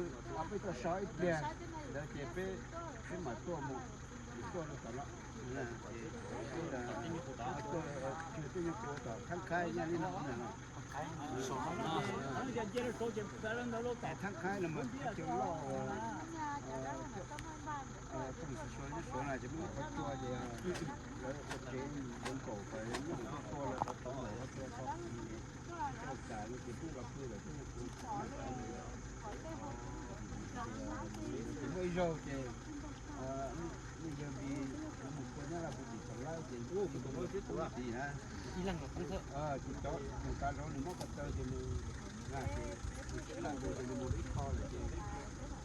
peb tuaj so ib pliag ntawd ces peb, peb mam tuaj mus, tuaj rau tom no. Ces tuaj, tuaj, tuaj nyob puag tom Thab Khaib nyob li no na. Thab Khaib no mas cov loj, Tooj Xeev Suav nyob Suav na ces muaj qhov tsua ces lawv ua tsev zoo nkaus kom nyob tus tuaj lawv qhov tod lawm qhov tsua tso. Tsis tau kam no ces peb los pw lawm peb nyob puag tom no. Ces muaj ib zaug ces nej yawg Npis kuv mus tua nyob Laj Pus Tim Thaum Lab ces kuv mus tua tim na. Ces cov mus kav zov nws mob ko taw ces nws na ces nws tsis kam mus ces nws mus ib qho lawm ces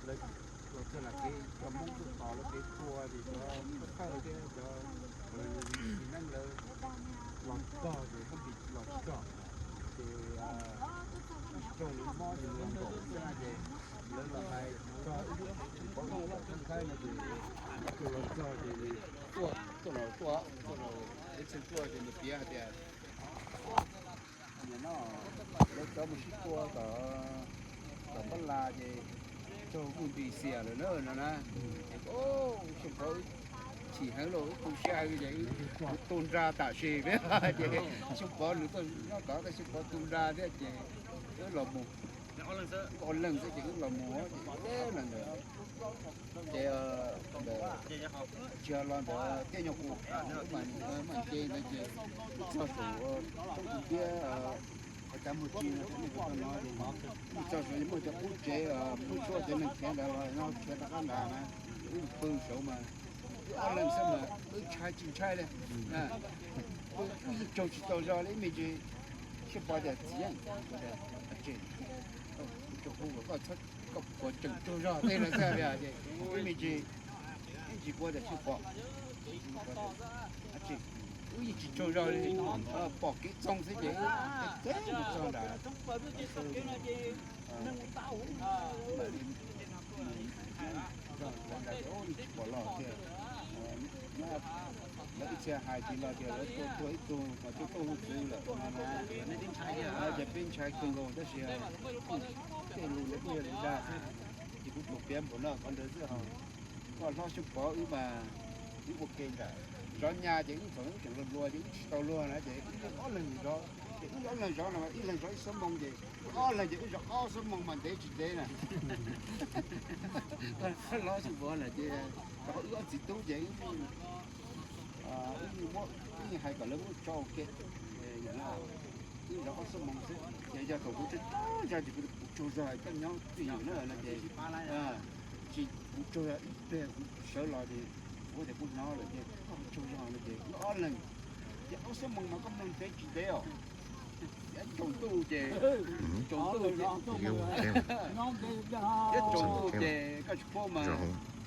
lawv tuaj txog lam kev cov Hmoob tuaj tos lawv kev tua ces cov thawj thiab cov txiv neeb lawv los txog ces Hmoob Npis los txog ces tsis raug nws mob ces nws los nkaum xwb na ces lawv los hais txog ib lub Xeev Pov ib lub Thab Khaib no ces ib tug los txog ces nws tuaj, tuaj los tuaj, tuaj los ib txhia tuaj ces nws piav hais tias nim no lawv cov mus sib tua tom, tom Npab Las ces raug Hmoob Npis xiam lawm na no na. Ces Xyooj Pov chim heev los wb tu siab heev ces wb tu nra tam sim peb ces Xyooj Pov nws tuaj nyob tod tab Xyooj Pov tu nra thiab ces wb los mus, ob leeg xwb ces wb los mus ces ib leeg ntawd ces ntawd tsis yog los ntawd Tiaj Nyuag Qus, Maj Nce ntawd ces txog saum Toob Tus Tiab qhov cov mus tsis no, txog saum muaj cov qub tsev, qub tsuab cov neeg khiav ntawd los no khiav rov qab nrad na, wb pw saud mas wb ob leeg xwb mas wb ntshai tsis ntshai li. Wb yeej tsaug tsis tsaug zog li ib me ntsis, Xyooj Pov tias txiv yeej, tsaug hu kom koj txhob, koj puas tseem tsaug zog tej no xwb ces ib me ntsis, ib ntsis kuv tias Xyooj Pov, wb yeej tsis tsaug zog li, pom kev txoog xwb ces wb txog nrad. Tsis pom los tias, lawv ib txhia hais tias los tias lawv tua tuag ib tug mas tuaj tuaj hu txwv lawm no na. Ces peb ntshai kawg nkaus tab sis tej lus ntawd kuj yog lus dag xwb, ces kuv tsuas piav npaum no qhov ntawd xwb. Koj hlob Xyooj Pov wb mas wb ua ke nram zov nyab ces wb thaum wb tseem luag luag ces wb tsis tau luag na ces wb ob leeg zov, ces wb ob leeg zov no mas ib leeg zov ib xuab moos ces wb ob leeg ces wb zov ob xuab moos mas ntev tsis ntev na. Hlob Xyooj Pov na ces wb ob txiv tub ces wb yeej hais kom lawv muab tso ua ke. Wb zov ob xuab moos xwb ces yog thaum kuv tsaug zog ces kuv tsaug zog koj nyob twj ywm na no ces tsis, kuv tsaug zog ib pliag kuv sawv los ces kuv tias kuv hnov lawm ces koj tsaug zog no ces wb ob leeg ces ob xuab moos mas koj mloog ntev tsis ntev os. Tsaus ntuj ces, tsaus ntuj ces, tsaus ntuj ces koj tsis paub mas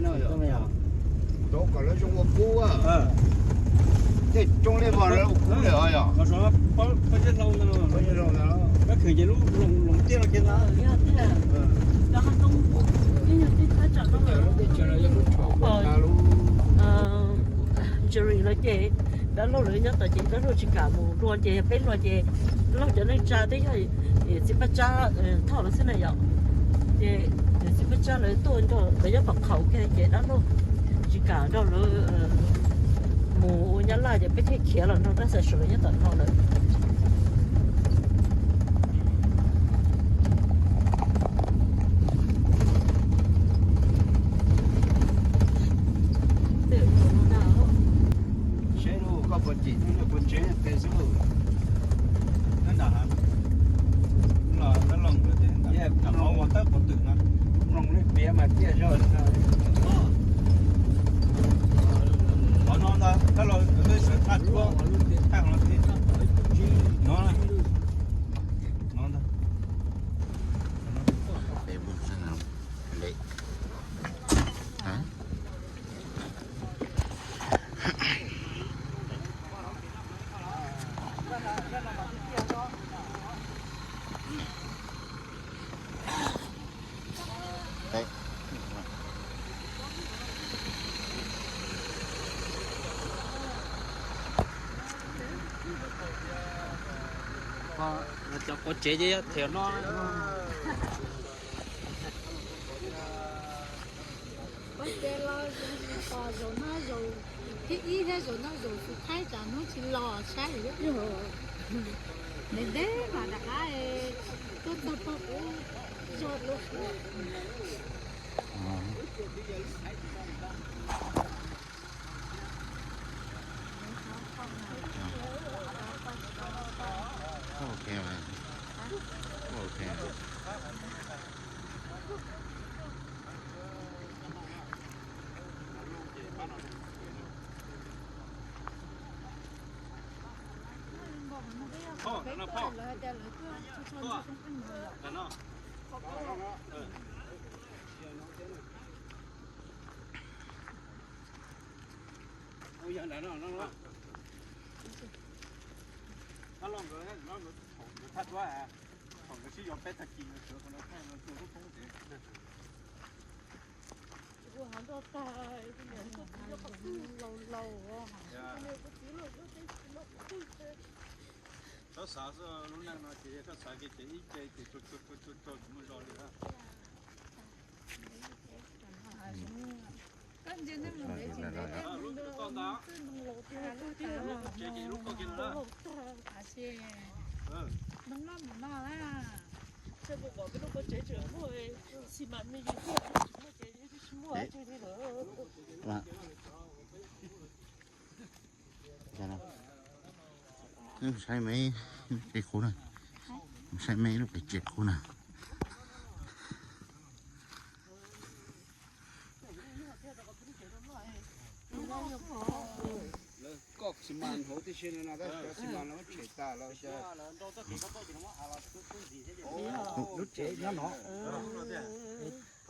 no yog. Rau kom lawv zoo ua kub, tej coob li mas lawv ua kub lawm yog. Kab kheem ces lub loos tiaj no kiag ntag. Jerry lawv ces dab laug lawv nyob tod ces dab laug tsis kam mus dua ces yog peb hluas ces dab laug cov neej tsa twb yog txiv Paj Tsab Thoj lawv xwb na yom. Ces txiv Paj Tsab lawv tuaj nrog lawv nyob tom qhaum kiag ces dab laug tsis kam nrog lawv mus ua Nyab Laj ces peb thiaj khiav los nrog dab xav sawv lawv nyob tom no lawm. Saib lub koj puas cim, puas tsev tes xwb. Nyob nram los, los ua tawb qhov twm no, mloog lub piav mas tiaj zog li no. Qhov no ntag, tab los lawv sawv thaj duab, thaj qhov no thiab. No, no ntag. Cov quav tsev ces yog theem no. Ua ke los zaum no zaum thib ib thiab zaum no zaum xub thawj tsam hnub tsis los saib. Ntev ntev mas rov qab tuaj txog pog kuv zog dua. Ok mà. Ok. Ua yog ntawd no, no, no. No los nkawd, no nkawd, nkawd thaj duab, thaum nkawd sib yuav peb tag kis nkawd sawv qhov no thaij no tus lub koob ces. Ua hav nroj tag, laus laus, kuv txiv los lub teb lub twg. Koj xav xwb, lub neej no ces koj xav kiag ces ib ce ces tsuag tsuag tsuag tsuag tsuag tsis muaj zog li. Koj ntsia neeg los ntev tsis ntev, lub tsev ces lub ko kiag no. Neeg noj mus noj na. Tsis pom peb lub ko tsev tseem muaj xi mas me ntsis thiab, tsis muaj ces tsis muaj dab tsi li lawm. Saib me qub na, saib me lub qhov tsev qub na. Lawv koj xi mas hauv tib si no no, tab sis cov xi mas no muab tshem tas lawm. Lub tsev nyob no.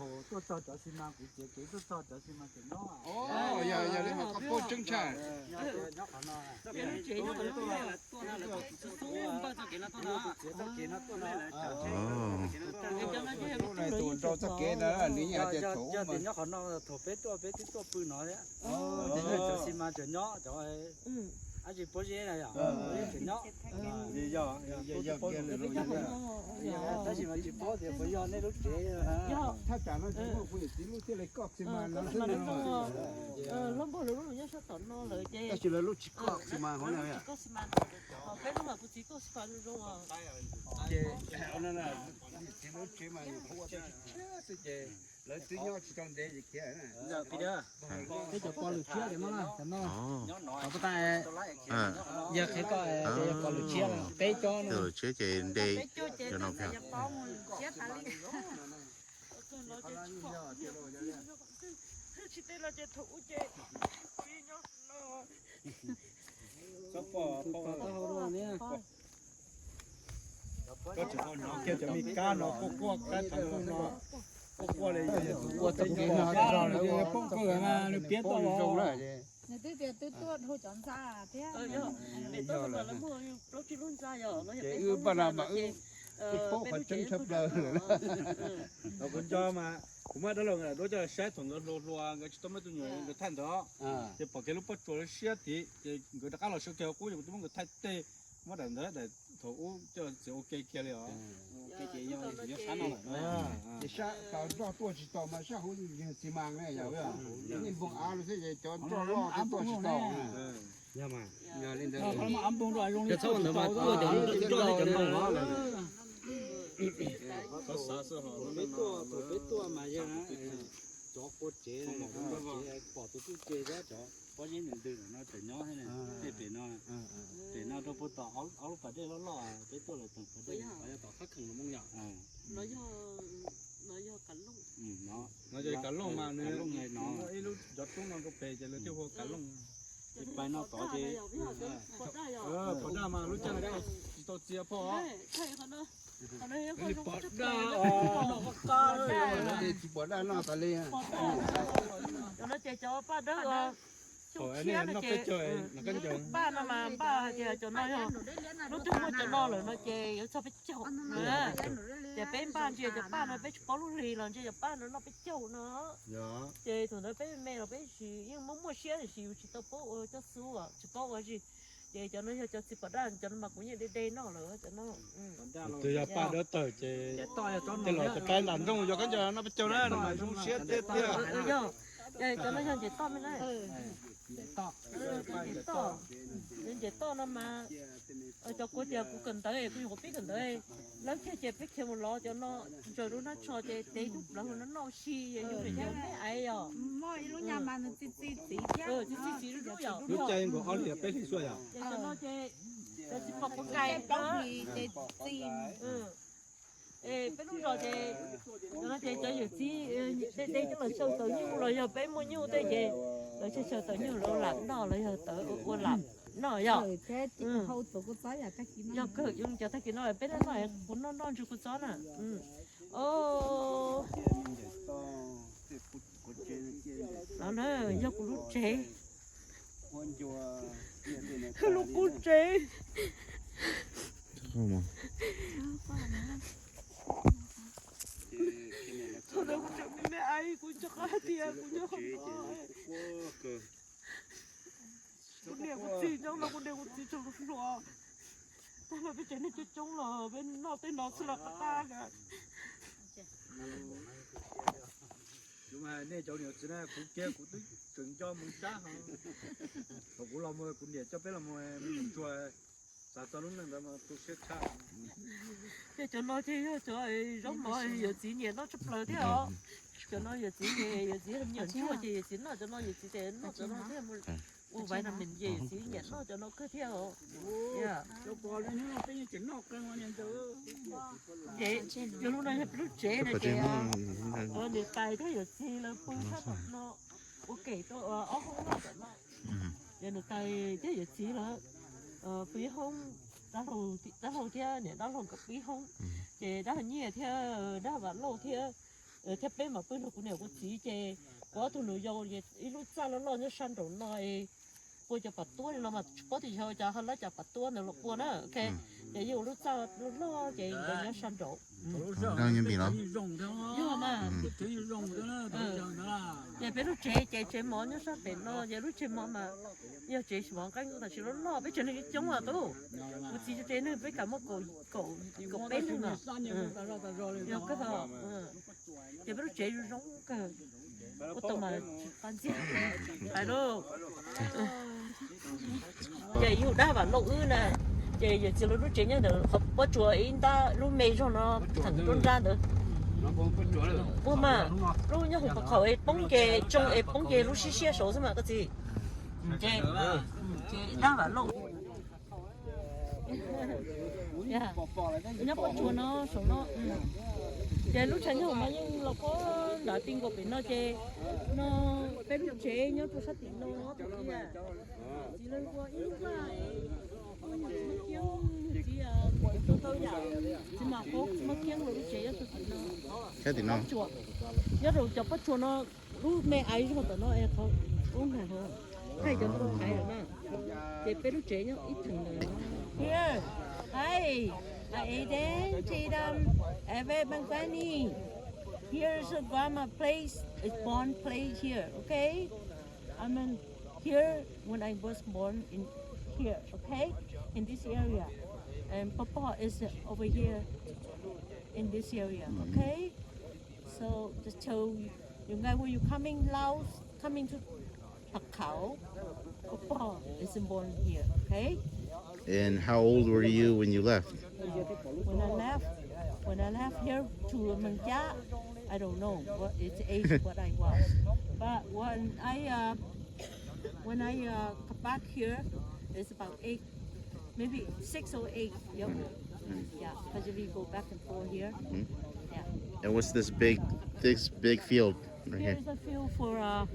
Thaum tuaj txog cov xi mas kuv txiav kev tuaj txog cov xi mas tseem nyob. Yog, yog li ho koj paub tseeb tshaj. Nyob qhov no. Txiav txoj kev no tuaj na. Tus nrau txoj kev na, nws yeej hais tias thaum ub mas nyob qhov no, thaum peb tuaj peb twb tuaj pw no thiab. Cov xi mas tseem nyob, cov dab tsi pob zeb na yom, pob zeb tseem nyob. Tab sis mas tsis paub tias puas yog nej lub tsev. Thaj tsam no tsis muaj kuv niam txiv lub thiaj li koj xi mas no xwb. Hlob Npaug lawv lub nyob sab tom no lawm ces. Tab sis lawv lub tsis koj xi mas hauv na. Peb lub mas kuv txiv koj xi mas zoo zoo. Ces kuv niam txiv lub tsev mas nws qhuav ua tau tshiab xwb ces lawv twb nyob tsis tau ntev ces khiav na. Peb cov pov lwm tshiab ces no, cov no. Yog qhia koj, yog pov lwm tshiab, peb cov no. Lwm tshiab ces nte. Cov no thiab. Tsis tej los ces thaum ub ces tsis nyob no. Koj tseem hnov kiag cov me kab no quaj quaj, kab thaum ub no quaj quaj li. Ua txoj kev no rau lawv poob kawg mas nws piav tau zoo lawm. Nws twb tias twb tuaj dhau cov ntxa thiab. Ces wb npaj no mas wb paub qhov tseeb tshaj plaws lawm. Kuv nco mas kuv muab dab laug nkawd duab coj los saib thaum nkawd hluas hluas nkawd tsis tau muaj tus nyuam nkawd thaij ntawd, ces pom kiag lub pob tsuas lawv siab tid ces nkawd rov qab los sawv kiag hauv qub ces kuv twb muab nkawd thaij teg, muab daim ntawd daim thaum ub coj txiav ua ke kiag li os. Ces sab tau nroj tuaj tsis tau mas sab hauv yog xi mas ne yog, yeej npoo av no xwb ces cov nroj loj tuaj tsis tau. Yog li ntawd, cov txhob ntawd mas tuaj cov nroj thiab cov npoo os. Peb tuaj, thaum peb tuaj mas yog cov qua tsev, pom tus tub tsev thiab cov pob zeb ntws ntws no tseem nyob thiab ne. Tej pem no, pem no rau puag tom ob lub pas dej loj loj peb tuaj lawm tom pas dej. Tom qab kheem los moo yom. No yog Kav Looj mas nws muaj ib lub cov roob no rau pem ces lawv thiaj hu Kav Looj. Pais no tod ces pom daj mas lub caij no tsis tau txias phauj os. Pom daj os, tsis pom daj no tas li. Cov no ces cov paj dawb, cov tshiab no ces paj no mas npaj hais tias cov no yog lub twg muaj cov no lawm no ces yuav txog peb caug. Ces peb npaj ntsia cov paj no peb tsis paub lub hli los ntsia cov paj no noj peb caug no. Ces thaum ntawd peb me los peb tsis yeej muaj muaj siab tiam sis yus tsis tau paub ua coj xub tsis paub ua si. Ces cov no yog cov txiv pom daj, cov no mas kuv yeej de de noj lawm cov no. Tus yog paj dawb tawg ces tej los tus qaib nram nrooj yog kab ncaws noj peb caug na no mas zoo siab tiag tiag. Yog, cov no yog ntses toj me na. Nce toj, nce toj no mas, cov kuv tias kuv kawm ntawv, kuv nyuam qhuav pib kawm ntawv, lawv khiav ces peb khiav mus lov cov no, ntsaws rau hnab tsho ces tev tub plawv hauv no noj si, yog yus yog me aiv yom. Txi txi txiv lub lub yom. Lub caij nkaus ob hlis peb hlis xwb yom. Ces cov no ces cov tsis pom kuv kais ces txi. Es peb lub zos ces, no ces cov yawm txiv de de coj los xyaw tawv nyuj los yog peb muaj nyuj tej ces lawv xyaw xyaw tawv nyuj lawv lam noj los yog tawv ua lam noj yom. Yog kawg, cov tag kis no peb noj noj, kuv noj noj ntsw kua txob na. No na yog kuv lub tsev, lub qub tsev. Thaum ntawd kuv tseem me me aiv, kuv tsis qab hais tias kuv nyob qhov no. Kuv niam kuv txiv nyob no, kuv niam kuv txiv tseem hluas hluas. Tag los peb tsev neeg coob coob los peb noj tej no xwb los qab qab na. Nej cov niam txiv na, kuv kiag kuv twb tseem nco mus sab ho. Thaum kuv los mus kuv niam coj peb los mus mus tsuag, xav txog lub neej ntawd mas tu siab tshaj. Ces cov no ces yog cov zaub mov yawm txiv nyiam noj tshaj plaws thiab os. Cov no yawm txiv nyiam, yawm txiv nyiam ntsuag ces yawm txiv noj cov no, yawm txiv ces noj cov no thiab. Ua vitamin ces yawm txiv nyiam noj cov no kawg thiab os. Ces yog lub no yog peb lub tsev no ces niam tais thiab yawm txiv lawv pw sab tom no, ua kem rau ob hoob no tom no. Ces niam tais thiab yawm txiv lawv pw ib hoob, dab laug thiab niam dab laug nkawd pw ib hoob. Ces dab laug Nyiaj thiab dab laug Vam Lauj thiab, thiab peb mam pw nrog kuv niam kuv txiv. Ces kuv ob tug nus yau ib lub txaj loj loj nyob sab nraum no es, pua cov pam tuab li no mas tsis paub tias yog cov hab lab cov pam tuab ntawd los pua na. Ces yeej ua lub txaj loj loj ces nkawd nyob sab nraum. Yog mas, ces peb lub tsev ces tsev mov nyob sab pem no, ces lub tsev mov mas yog tsev mov nqeeb tam sim loj loj, peb tsev neeg coob coob os tub. Kuv txiv tsev neeg peb kam muaj kaum peb neeg os. Yog kawg, ces peb lub tsev zoo zoo kawg. Ua tau mas tsis qab ntxiag. Hais lauj, ces yug dab Vam Lauj wb na, ces yawm txiv lawv lub tsev nyob ntawm qhov pob tsuas ib ntab lub me zog no, theem nruab nrab ntawd. Ua mas, lub nyob hauv poob ces tsoo es poob ces lub siab siab saud xwb mas koj txiv. Ces dab Vam Lauj nyob pob tsuas no saum no. Ces lub tshav nyob hauv mas yeej los pob nram ti nkaus pem no ces no peb lub tsev nyob rau sab tim no tiag. Txiv lawv ua ib lub vaj, ua nyuag txiv muaj kiab, txiv, txiv mam qhuav txiv muaj kiab lub tsev nyob rau tim no. Sab tim no, nyob rau cov pob tsuas no, lub me aiv zog tom no es qhov ub ntag, thaij cov no aiv lawm na. Ces peb lub tsev nyob ib theem ntawd. Here, hi, Aiden, Tatum, Eve, Bangkani. Here is a grandma place, is born place here, okay? I mean, here when I was born in here, okay? In this area. And Papa is over here in this area, okay? So just tell you guys when you coming Laos, coming to Phakhao, Papa is born here, okay? And how old were you when you left? When I left, when I left here to Mengja, I don't know what its age what I was. But when I uh, when I uh, come back here, it's about eight, maybe six or eight year old. Yeah, because we go back and forth here. Yeah. And what's this big, this big field right here? Here's a field for uh,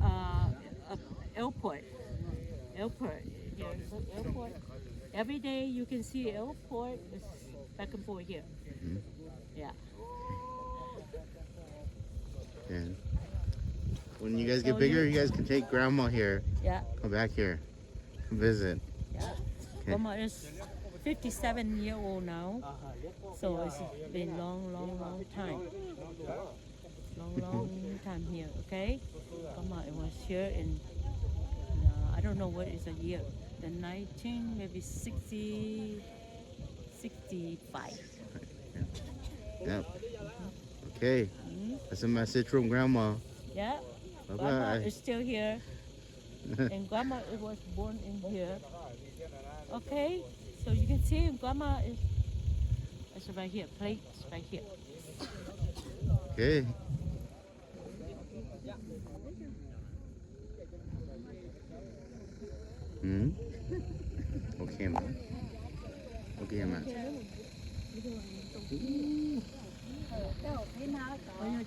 uh, a airport. Airport. Here's an airport. Every day you can see airport is back and forth here. Yeah. And when you guys get bigger, you guys can take grandma here. Yeah. Come back here. Visit. Yeah. Okay. Grandma is fifty-seven year old now. So it's been long, long, long time. Long, long time here, okay? Grandma was here in, uh, I don't know what is the year. The nineteen, maybe sixty, sixty-five. Yep. Okay. That's a message from Grandma. Yeah. Bye-bye. Grandma is still here. And grandma was born in here. Okay, so you can see grandma is, is right here, plate is right here. Okay. Mm. Okay, man. Okay, man.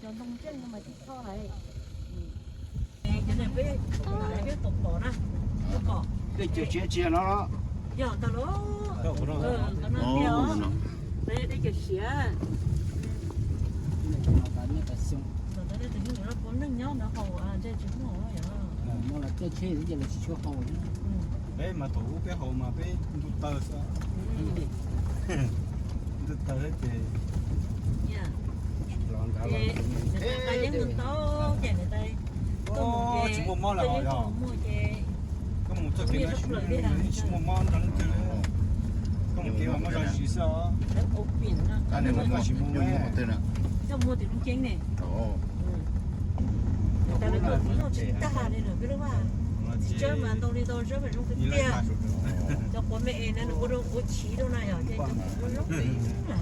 Cov ntoo ntseej no mas tsis txhob hais. Dej cawm siav tsis yog no los? Yog ntag los. Dej cawm siav. Tus neeg nyob ntawd haus ntshe tsis muaj. Peb mas thaum ub peb haus mas peb ntu taw xwb. Ntu taw ces los nrad los tsis muaj mob lawm os. Koj mus txoj kev no tsis muaj mob nrog leej twg. Koj mus kev mas muaj zog zis xwb os. Koj tsis mus, tsis tag li, tsis ntau li ntau zab mas zoo tiag tiag. Cov quav me es na nws ua rau quav chiv rau na yom, ces cov quav zoo na.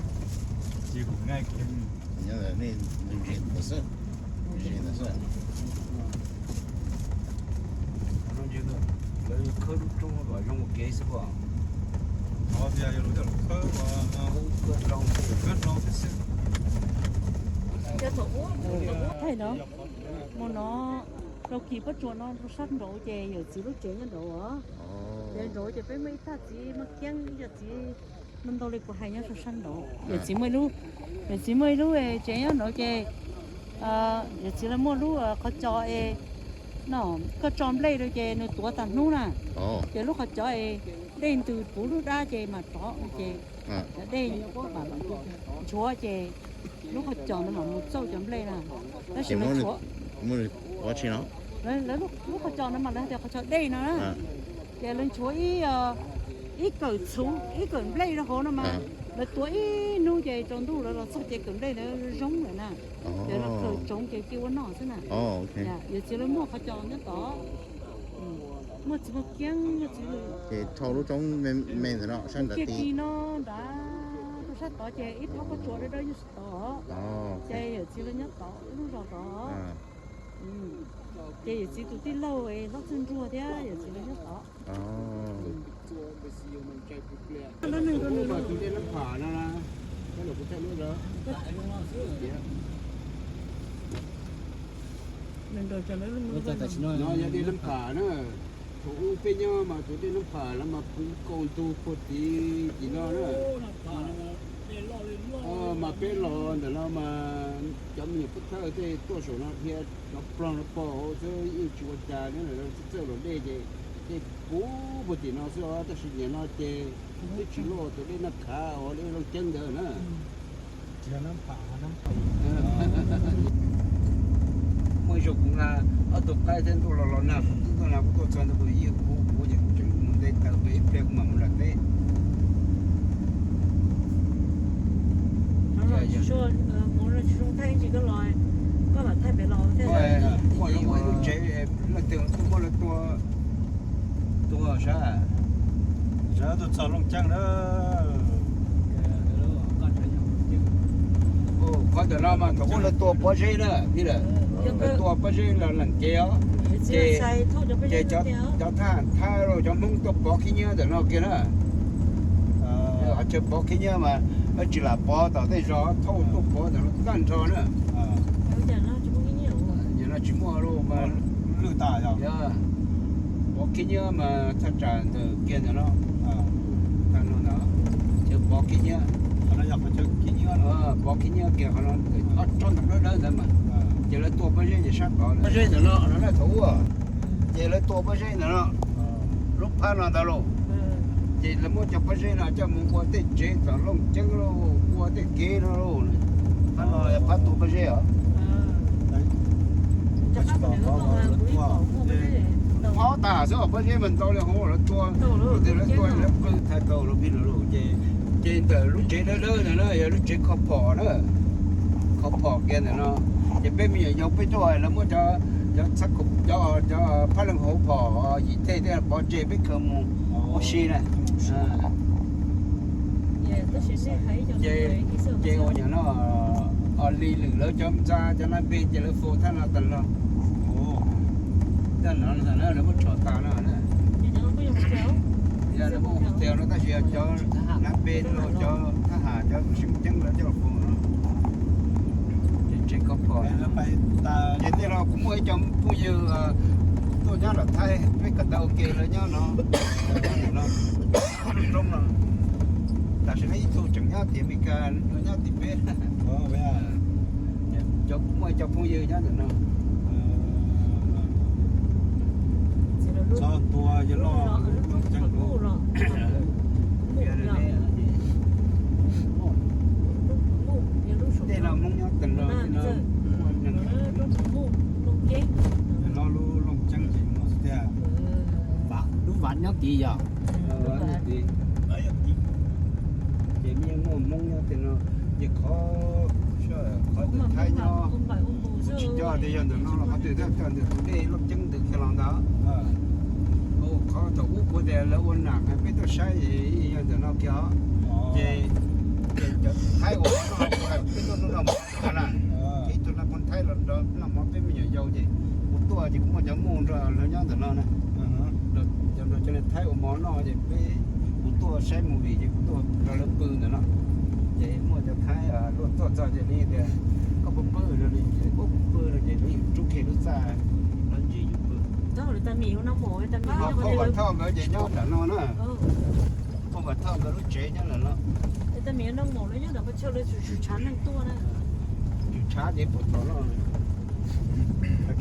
Lawv khawb lub roob kom zoo ua kev xwb os. Thaij no, mus no, rau kis pob tsuas no rau sab nraud ces yawm txiv lub tsev nyob nraud os. Ces nraud ces peb muaj ib thaj txiv Maj Kiab, ib co txiv ntau ntau li kuv hais nyob rau sab nraud. Yawm txiv muaj ib lub, yawm txiv muaj ib lub tsev nyob nraud ces yawm txiv lawv muaj lub qhov cos es no, koj tso nplej rau ces nws tuav tag hnub na. Ces lub qhov cos es dej ntws puv lub dab ces mam rov ces cov dej nchuav ces lub qhov cos ntawd mam mus txauj cov nplej na. Tab sis lawv tshuav, lawv lub qhov cos no mas lawv hais tias qhov cos dej no na. Ces lawv nchuav ib kawm txhuv ib kawm nplej rau hauv no mas lawv tuav ib hnub ces tsaus ntuj lawv los txog ces kawm nplej ntawd zoo lawm na. Ces lawv khaws tsoov ces cia ua noj xwb na. Yawm txiv lawv muaj qhov cos nyob tod, muaj txiv Maj Kiab, muaj txiv, ces thauj lub roob me ntawm no sab nrad, kiag kis no nrad rau sab tod ces ib thob pob tsuas dawb dawb nyob sab tod. Ces yawm txiv lawv nyob tod ib lub zos tod. Ces yawm txiv tus tij laug hlob Txwj Ntsuag thiab yawm txiv lawv nyob tod. Tus dej Nab Pham no, no yog dej Nab Pham na. Thaum ub peb nyob mas tus dej Nab Pham no mas puv kaus ntug puag tim tim no na. Mas peb los ntawm no mas cov me nyuam pov thawj tej tuaj saum no dhia cov ploog no pom xwb, yeej tsis ua cas, txawj txawj luam dej ces dej puv puag tim no xwb os. Tab sis nim no ces twb tsis loj, tus dej Nab Pham uas dej Looj Ceeb ntawd na. Muaj ib zaug kuv nqa ob tug qaib thiab ntuj los los nag, kuv twb tuaj nag, kuv tuaj txog ntawd kuv ib kuv kuv ces kuv tseem mus nte taws pem ib pliag kuv mam mus nram teb. Muaj ib lub tsev, leej twg tuaj muab lawv tua, tua sab, sab tuaj txog Looj Ceeb na. Qhov ntawm no mas thaum ub lawv tua pob zeb na, lawv tua pob zeb los leem kev os. Ces, ces cov thaj thab los cov Hmoob tuaj pov khib nyiab ntawm no kiag na. Qhov chaw pov khib nyiab mas tsis lam pov tom tej zos, thauj tuaj pov ntawm no tag nrho na. Nim no tsis muaj lawm mas lwj tas, pov khib nyiab mas thaj tsam ntawm kiag ntawm no, tag no ntawd, ces pov khib nyiab, pov khib nyiab kiag qhov no, ob tsob ntoo dawb dawb ntawd mas, ces lawv tua pob zeb ces sab tod, pob zeb ntawm no no na thaum ub, ces lawv tua pob zeb ntawm no, lub phab no ntawd lauj, ces lawv muab cov pob zeb no coj mus ua tej tsev tom Looj Ceeb lauj, ua tej kev no lauj, phab no yog phab tua pob zeb os. Ob tag xwb os, pob zeb mas ntau li hauv lawv tua, lawv tua lawv qw thaij tau lawv pib lawm lauj, ces ntawm lub tsev dawb dawb ntawd na yog lub tsev kho phom na, kho phom kiag ntawm no, ces peb me nyuam yaus peb tuaj lawv muab cov Cov, cov phab leej hauv phom yim teg thiaj pov tseg peb khaws mus ua si na. Ces ua nyom no, li lwm lawv cov ntxa cov nab npe ces lawv faus thaj no tas los. Cov no lawv muab tshom tas no na. Yog lawv muab hu tias no tab sis yog cov nab npe no cov thab ham cov tseem ceeb lawv coj los faus no. Ces tsev kho phom. Ces tej no kuv muaj ib co phooj ywg tuaj nyob nram Thaib, peb kawm ntawv ua ke lawv nyob no, nyob no, roob no. Tam sim no ib tug tseem nyob tim Amelikas, nyob tim peb. Cov kuv muaj ib co phooj ywg nyob ntawm no. Txog ntua yog loj lub looj ceeb. Tej no Hmoob nyob tag nrho, no lub looj ceeb ces muaj tiag. Lub vaj nyob tid yog. Ces yeej muaj Hmoob nyob tej no, ces qhov, qhov twg Thaib nyob, kuv tsis nco tias yog ntawm no los qhov twg, tab sis ntawm tus dej looj ceeb ntawd kiag los ntawd. Qhov thaum ub kuv tias lawv ua nam peb tuaj saib yog ntawm no kiag os. Ces, ces cov Thaib uas no peb tuaj noj mov na, ces ib tug naj phoo Thaib los nrog noj mov peb me nyuam yaus ces kuv tuaj ces kuv muaj cov muj nrog lawv nyob ntawm no na. Cov, cov Thaib ua mov noj ces peb, kuv tuaj saib movie ces kuv tuaj nrog lawv pw ntawm no. Ces muaj cov Thaib luaj tuaj txog ces nws tias koj puas pw no, nws tias kuv pw no ces nws rub kiag lub txaj no ntsis yus pw. Ho phauj Vam Thoj nkawd ces nyob nram no na. Phauj Vam Thoj nkawd lub tsev nyob nram no. Tswv tshav ces puas tau no. Peb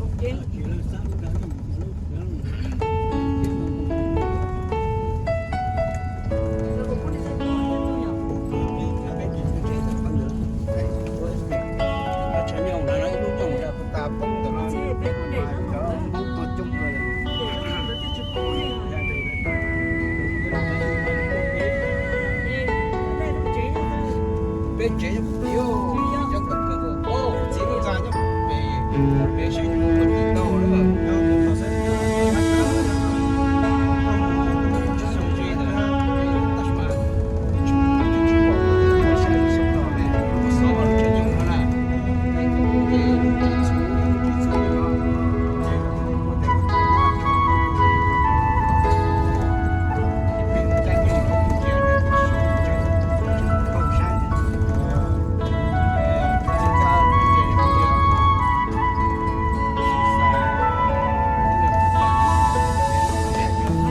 tsev, txiv lub ntxa nyob pem, pem sab nyob pem tau lawm.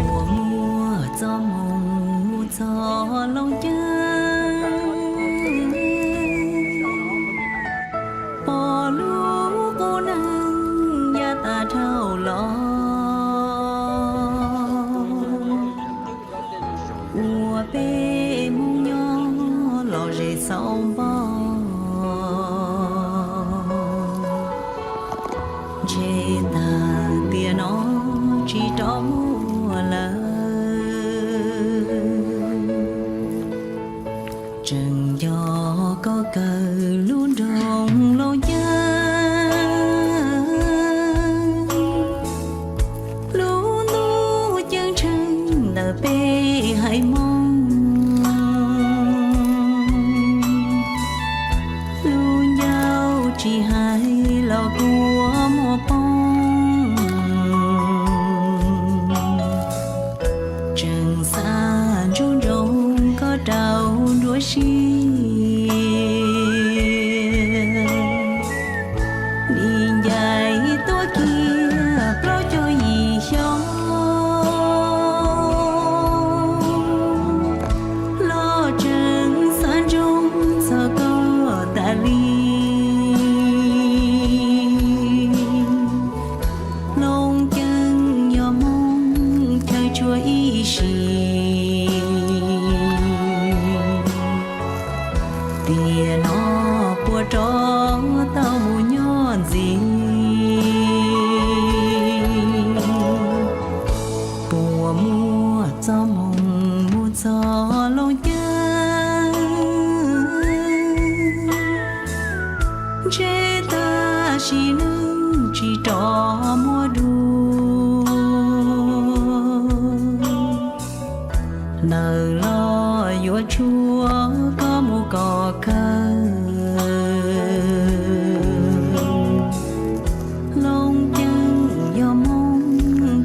Puas muaj txoj hmoo mus txog Looj Ceeb, pom lub qub neeg ya tas dhau los, ua peb Hmoob nyob los ze xauv npoj. Ntshe tag tiam no tsis rov muaj lawm. Tseem nco koj kawg lub nroog Looj Ceeb, lub ntuj ceeb tsheej ntawm peb haiv Hmoob. Lub ncauj tsis hais los kua muag poob, tseem xav ntsoov ntsoov koj rau nruab siab. Nim ncaim tuaj kiag plaub caug yim xyoo, los tseem xav ntsoov txog koj tas li. Looj Ceeb yog Hmoob chaw tshuaj ib sim, tiam no puas rov tau mus nyob ntxiv. Puas muaj txoj hmoo mus txog Looj Ceeb, ntshe Los yuav tshuav koj mus kom kawg. Loob Ceeb yog Hmoob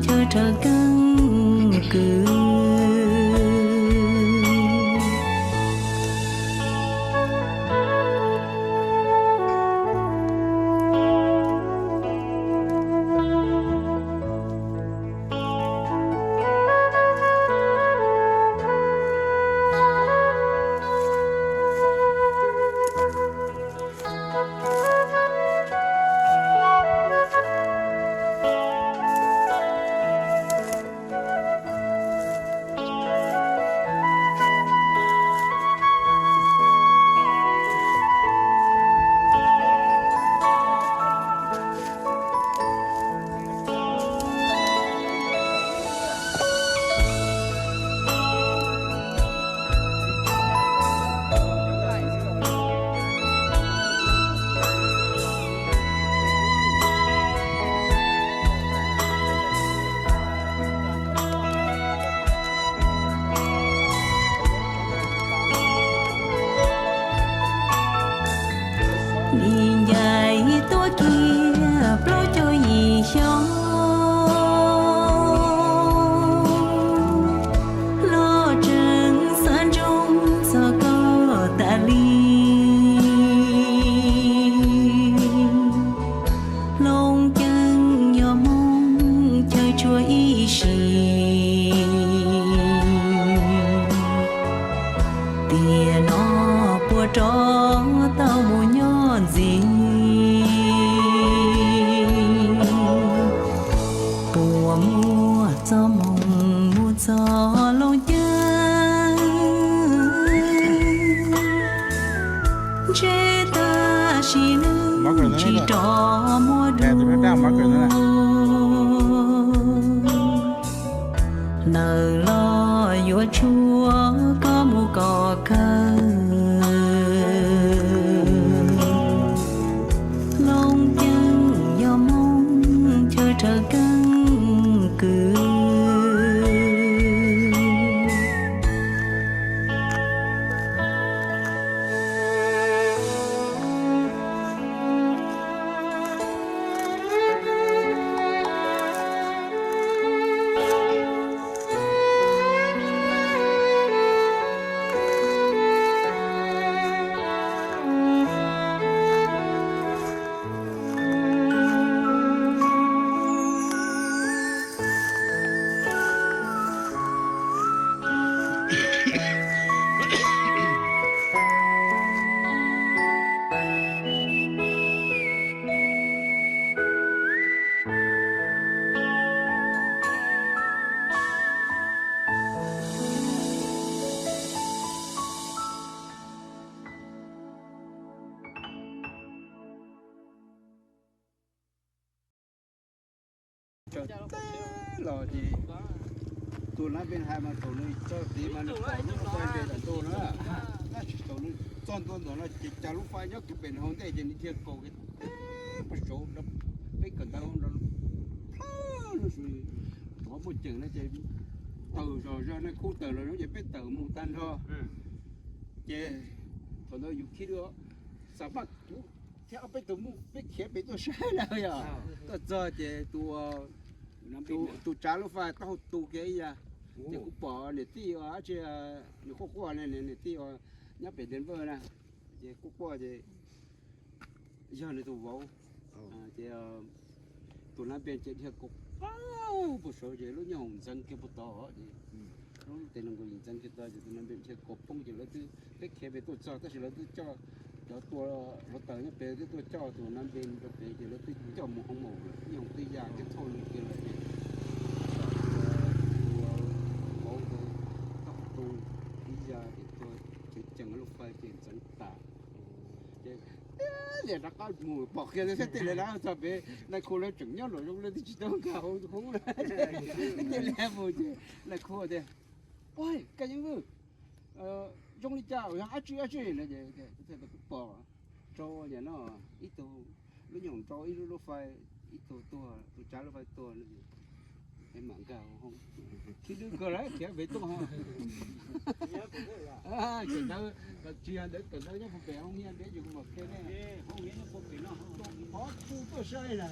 chaw raws keeb kwm. Li ncaim tuaj kiag plaub caug yim xyoo, los tseem xav ntsoov txog koj tas li. Loob Ceeb yog Hmoob chaw tshuav ib sim, tiam no puas rov tau mus nyob ntxiv? Puas muaj txoj hmoo mus txog Loob Ceeb? Ntshe tab sis nws tsis rov muaj dua. Lawm los yuav tshuav koj mus kom kawg. Loob Ceeb yog Hmoob chaw raws keeb kwm. Tsaws teb los ces tus lab npe hais mas thaum nws tso tid mas nws pom lub fais nres ntawm ntua na, tab sis thaum nws txog ntua ntawm no ces cas lub fais nyob kiag pem nws hauv ntej ces nws dhia kaus kiag teb puag saud rau peb kawm ntawv rau plawg lub su, thaum muaj ceem no ces tawm zog zog na, khub tawm los ces peb tawm mus tag nrho. Ces thaum ntawd yus khib dua, xam maj kuv thiab ob peb tug muj peb khiav pem tuaj saib na yog. Tuaj txog ces tus, tus tsav lub fais taub hau tu kiag ib yam, ces kuv pom niam tij dab tsi, nws quaj quaj ne, niam tij nyob pem Denver na, ces quaj quaj ces yog nws tus vauv. Ces tus lab npe ces dhia kaus poob puag saud ces lub nyuag hoom ntxeev kiag puag tod ces lub tes nkaus ntxeev kiag tod ces tus lab npe dhia kaus poob ces lawv twb, peb khiav pem tuaj txog tab sis lawv twb coj cov tua hluav taws nyob pem twb tuaj coj tus lab npe rau pem ces lawv twb coj mus hoo maum lawm, nyuag hoom twb ya kiag thauj nws kiag lawm ces tus vauv tus taub hau tu ib ya ces tuag ceev ceev lub fais ces ntxeev tas. Ces tias rov qab mus pom kiag thiab tej lawv txog pem nais khu lawv tseem nyob nraum zoov lawv twb tsis tau nkag hauv hoob lawm. Ces lawv mus ces nais khu tias, Ua, koj yeej vwj zoo li cas yog dab tsi dab tsi no ces kuv pom rau niam no ib tug lub nyoog rau ib lub lub fais, ib tug tuag, tus tsav lub fais tuag no ces Peb mam nkag hoob. Sib dwb kawg lawm khiav pem tuaj. Kawm ntawv, kawm tsis yog ntawd kawm ntawv nyob puag pem hoob hiab peb yus mam qhia ne. Qhov kuj tuaj saib na.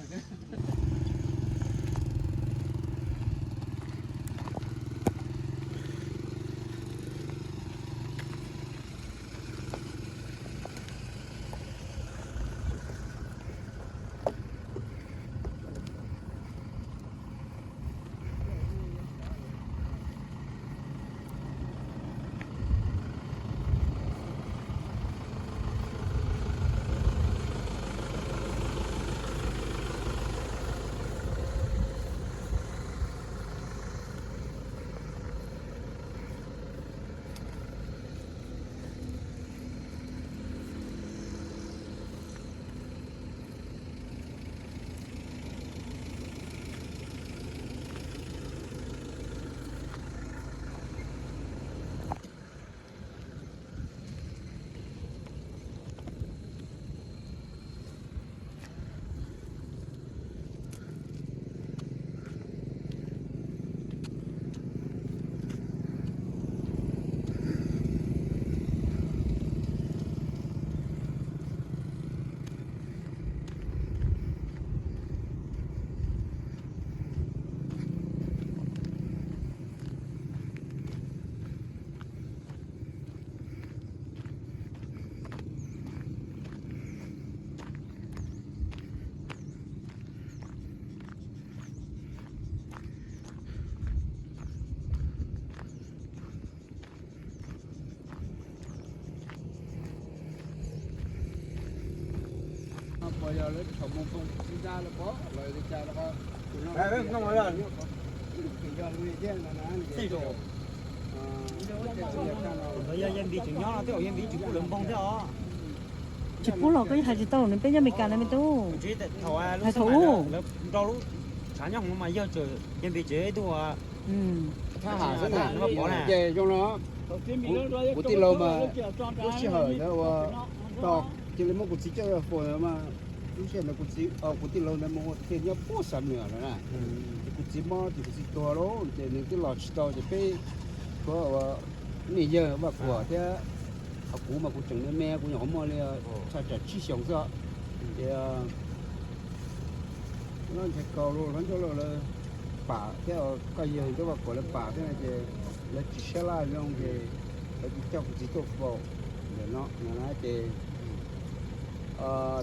Puas yog lawv thaum mus phooj ywg los pom los li cas los? Yog Yeej Npis tseem nyob no, tej zaum Yeej Npis tseem pub lawv npoog thiab os. Tsis pub los koj yeej hais tsis tau, nws peb nyob Amelikas no me tub. Hais thaum ub, lawv nrau lub tshav nyob hauv mas yog tseem Yeej Npis tseem ib tug thab ham xwb na. Ces zoo no, kuv tij laug mas lub sij hawm ntawd uas tos cia li muab kuv txiv coj mus mas, lub sij hawm ntawd kuv txiv, kuv tij laug ntawd mus ua thej nyob puag Xam Nuas no na. Ces kuv txiv mob ces kuv txiv tuag lawm ces nws twb los tsis tau ces peb, kuv, niam yawg Vaj Kuam thiab kuv mas kuv tseem me me, kuv nyuam qhuav muaj li tshaj tsam tsib xyoos xwb. Ces lawv ntshai kaus los lawv ntshai lawv pam thiab, koj yawg Ntsuab Vaj Kuam lawv pam thiab no ces lawv tsis sab laj zoo ces lawv kuj coj kuv txiv tuaj faus ntawm no no na ces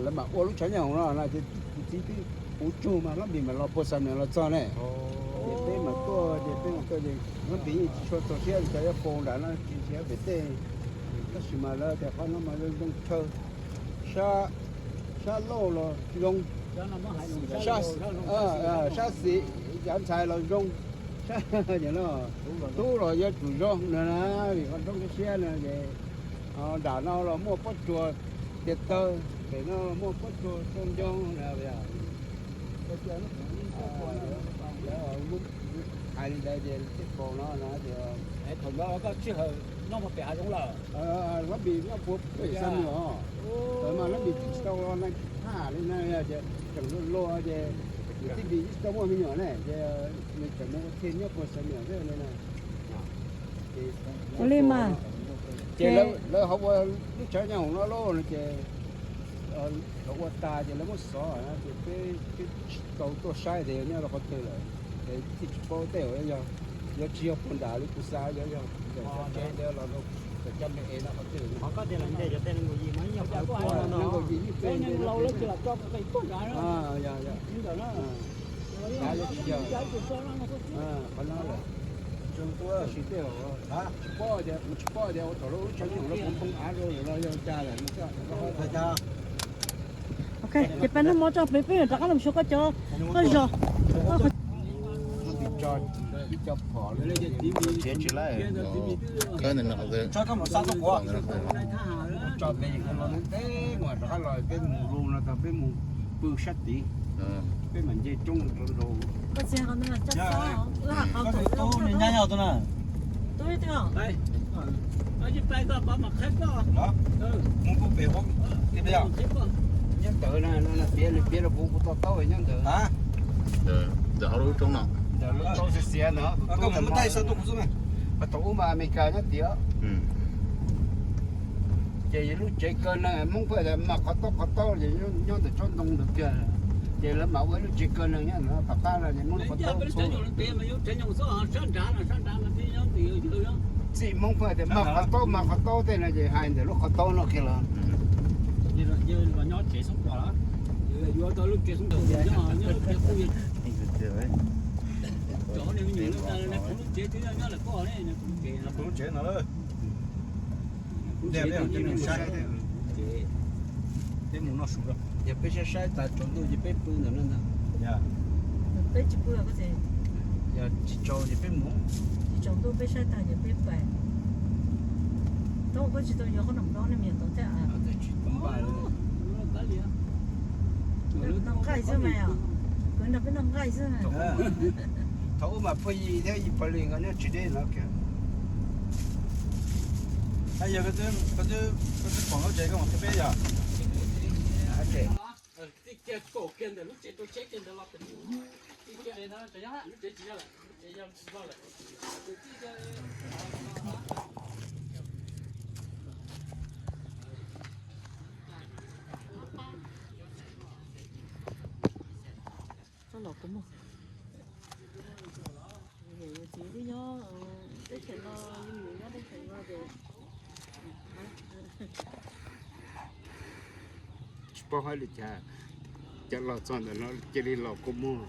lawv mam ua lub tshav nyob hauv no no ces kuv txiv twb puv tsug mas Hlob Npis mam los puag Xam Nuas los txog ne. Ces peb mam tuaj ces peb mam tuaj ces Hlob Npis yeej tsis tshua txaus siab li cov yuav faus nram no tsis siab pem tej, tab sis mas lawv tias qhov no mas zoo chaw, sab, sab lauj los zoo, sab xis cov ntxhais los zoo, sab tub los yuav tsum zoo no na, vim qhov roob siab no ces nram no los muaj pob tsuas tias taw, pem no los muaj pob tsuas tau ncoo na. Hais li ntawd ces tej faus no no ces thaum ntawd koj sij hawm nyob puag pem hav zoov lawm. Hlob Npis nyob puag pem Xam Nuas os. Thaum mas Hlob Npis twb tsis tau los nees haj li na, ces tseem luag luag ces nws tij Npis twb tsis tau muaj me nyuam ne ces nws tseem mus ua thej nyob puag Xam Nuas xwb li na. Ua li mas ces lawv ho ua lub tshav nyob hauv no lauj no ces lawv ua tas ces lawv muab xov ces peb twb tsis tau tuaj saib tias nyob rau qhov twg lawm, ces thiaj tsis paub tej uas yog, yog tsis yog puag nram li kuv xav yog yog ntawm Tshaj Tsev ntawd los rau ntawm Caj Me Es no qhov twg. Qhov koj tias lawv ntes cov tej nees nkaum yim mas ib nyuag qhov kua no, nees nkaum yim ib teg los tso puag nrad, yog yog, yog tsis yog qhov no lawm. Tab sis tej tsis paub tias, kuv tsis paub tias ua thaum lub tshav nyob hauv no puas npoo av rau lawm los yog cas lawm. Ok, ces peb noj mov tso peb peb rov qab los xyuas koj cov, koj zos. Tso ib co phom li tsev tsis laij. Tso peb rov qab los peb mus lu no tau peb mus pw sab tid, peb mam nce roob rau nraud. Koj txiv, koj tub nws nyab yog tus na. Mus pem nyob ntawd na, piav piav rau kuv, kuv to taub nyob ntawd. Ntawm hauv lub roob no. Ntawm lub tau xiav xiav ntawd, tus ub mas Amelikas nyob tiag. Ces lub tsev kaw neeg Hmoob pheej tias mag qhov taub qhov taub, ces nyob ntawm tsob ntoo ntawd kiag, ces lawv mam ua lub tsev kaw neeg nyob tom qab no ces muab lub qhov taub txhub. Txij Hmoob pheej tias mag qhov taub mag qhov taub tej no ces hais ntawm lub qhov taub no kiag los. Lub tsev no, peb mus noj su, yog peb saib saib tas tsaus ntuj ces peb pw ntawm no ntag. Peb tsis pw, yog tsis tsaus ces peb mus. Tsis tsaus ntuj peb saib tas ces peb pais. Thaum koj tsis tau yuav qhob noom nplob nej mus tau thiab. Noj nqaij xwb mas, kwv nrog peb noj nqaij xwb. Thaum ub mas phuj yim thiab yim pawg lwm nkawd nyob tsis deb no kiag. Yog koj twb pom lub tsev koj mus thiab peb yog. Txoj los kua muag. Yus txiv twb nyob teb chaws no, yus nyob teb chaws no ces tsis paub hais li cas, cov los txog ntawm no cia li los kua muag.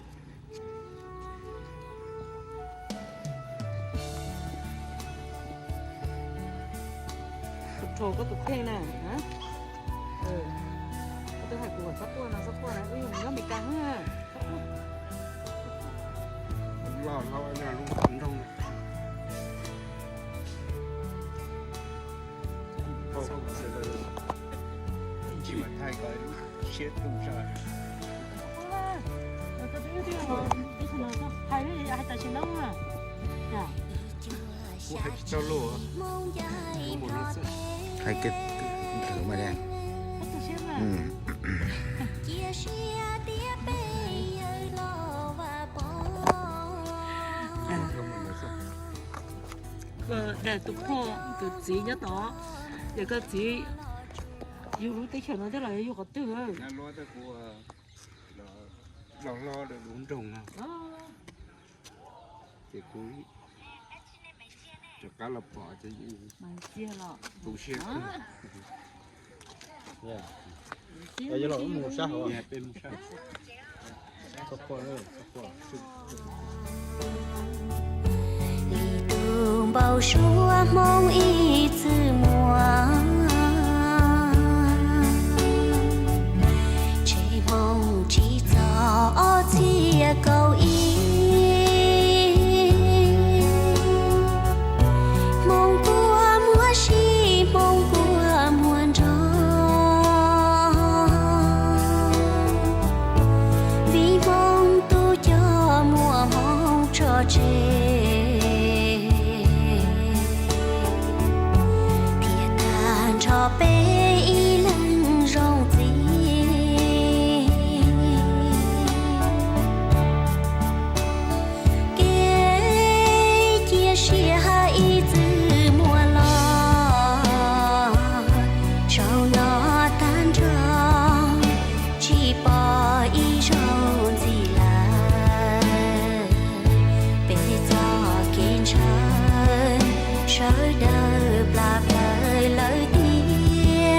Kuv rho koj tus kheej na. Koj twb hais kuv kom txhob quaj no, txhob quaj na, wb nyob Meskas na. Loj hlob nyob lub nroog. Tsis mas thaij kom siab tu zog. Hais li hais tam sim no. Kuv hais tsis tau lus. Hais kiag mas. Koj dag tus phuaj tus txiv nyob tod, ces koj txiv yug lub teb chaws no thiab los yog yug qhov twg? Los hlob lub nroog no, ces kuv rov qab los pom ces tu siab. Ib tug npau suav Hmoob ib txwm muaj, tsev Hmoob tsis txog ob txhiab kaum ib. Hmoob kua muag sib, Hmoob kua muag nrog, vim Hmoob tus coj muaj Hmoob tso tseg, thiaj tag nrho peb ib leeg zoo txiv. Kev cia siab ib txwm muaj los, zaum no tag nrho tsis pom ib zaug ntxiv lawm. Peb txoj kev ntshaw sawv daws plam plaws lawm tiag.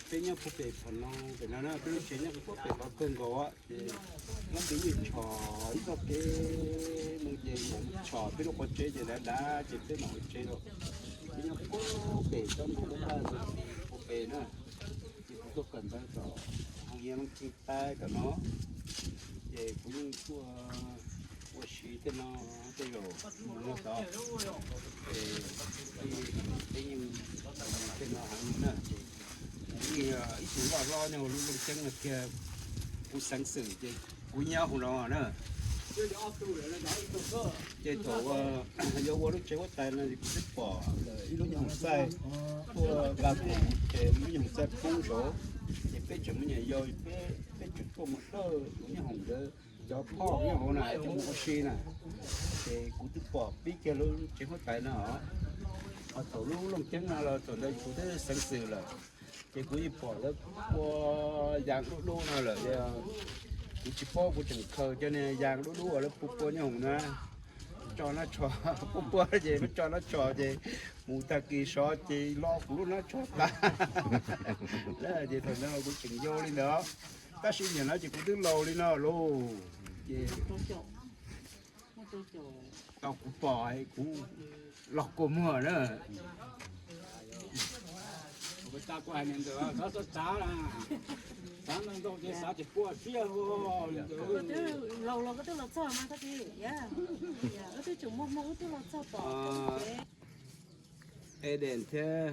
Peb nyob puag pem qhov no, pem no na, peb lub tsev nyob puag pem qhov kawg nkaus ces muab peb yeej tshom ib txoj kev mus ces mus tshom peb lub qhov tsev ces dav dav ces peb mam ua tsev lawm. Peb nyob puag pem tsob ntoo dab daj puag pem na, ces kuv tuaj kawm ntawv tom hoo yia Looj Ceeb Taib tom no, ces kuv yeej tuaj ua si tej no, tej zaum mus no tod, ces peb yeej tej no heev na ces kuv yeej ib tug loj hlob nyob hauv lub Looj Ceeb no kiag, kuv xeev xwm ces kuv nyob hauv no na. Ces thaum yuav ua lub tsev huab tais no kuv twb pom ib lub nyuag hoom txaij tuaj nqa kuv, ces lub nyuag hoom txaij poob saud, ces peb tseem muaj nyuam yaus, peb tseem tuaj mus dawj lub nyuag hoom ntawd cov phoj nyob hauv na coj mus ua si na. Ces kuv twb pom pib kiag lub tsev huab tais no os. Ho thaum lub Looj Ceeb no los thaum ntawd kuv twb xeev xwm lawm, ces kuv yeej pom lawv pua yas dub dub no lawm. Kuv tsis paub, kuv tseem khaws cov niag yas dub dub uas lawv pua pua nyob hoom na tso nab tsho, pua pua ces muab tso nab tsho ces mus tag kis sov ces lo kuv lub nab tsho tas. Ces thaum ntawd kuv tseem yau li ntawd, tab sis nim no ces kuv twb laus li no lauj. Ces tau kuv pom kuv los kua muag na. Laus los koj twb los txog mas koj twb, wb twb tseem muaj hmoo wb twb los txog pom. Eden thiab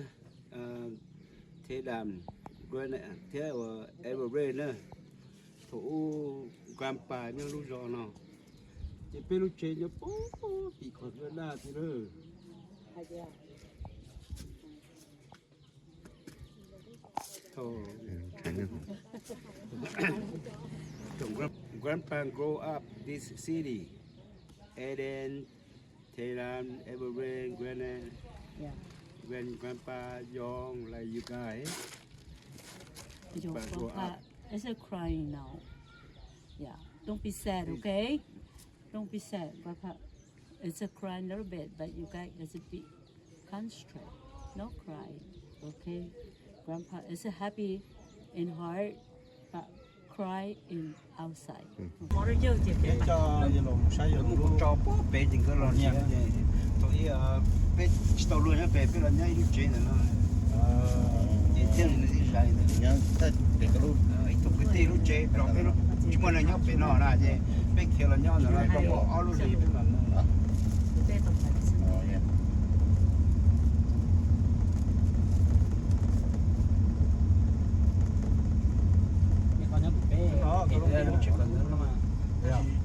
Tedam thiab Everett na, thaum ub grandpa nyob lub zos no, ces peb lub tsev nyob puag tim qhov daj daj thiab lawm. Grandpa grow up this city, Eden, Tehran, Everett, Grandpa, John, like you guys. Your grandpa is crying now. Yeah, don't be sad, okay? Don't be sad, grandpa. It's a crying little bit, but you guys is a bit concentrate. No crying, okay? Grandpa is happy in heart, but cry in outside. Peb coj yawg laus mus saib yawg lub tso puag pem ces nkawd los nrhiav, thaum ub peb tsis tau luag nyob pem, peb los nyob ib lub tsev ntawm no. Ces thiaj li nws ib zais ntawd, ib tug kwv tij lub tsev, peb tsis muaj neeg nyob pem no na, ces peb khiav los nyob ntawm no tau muaj ob lub hlis peb mam mus.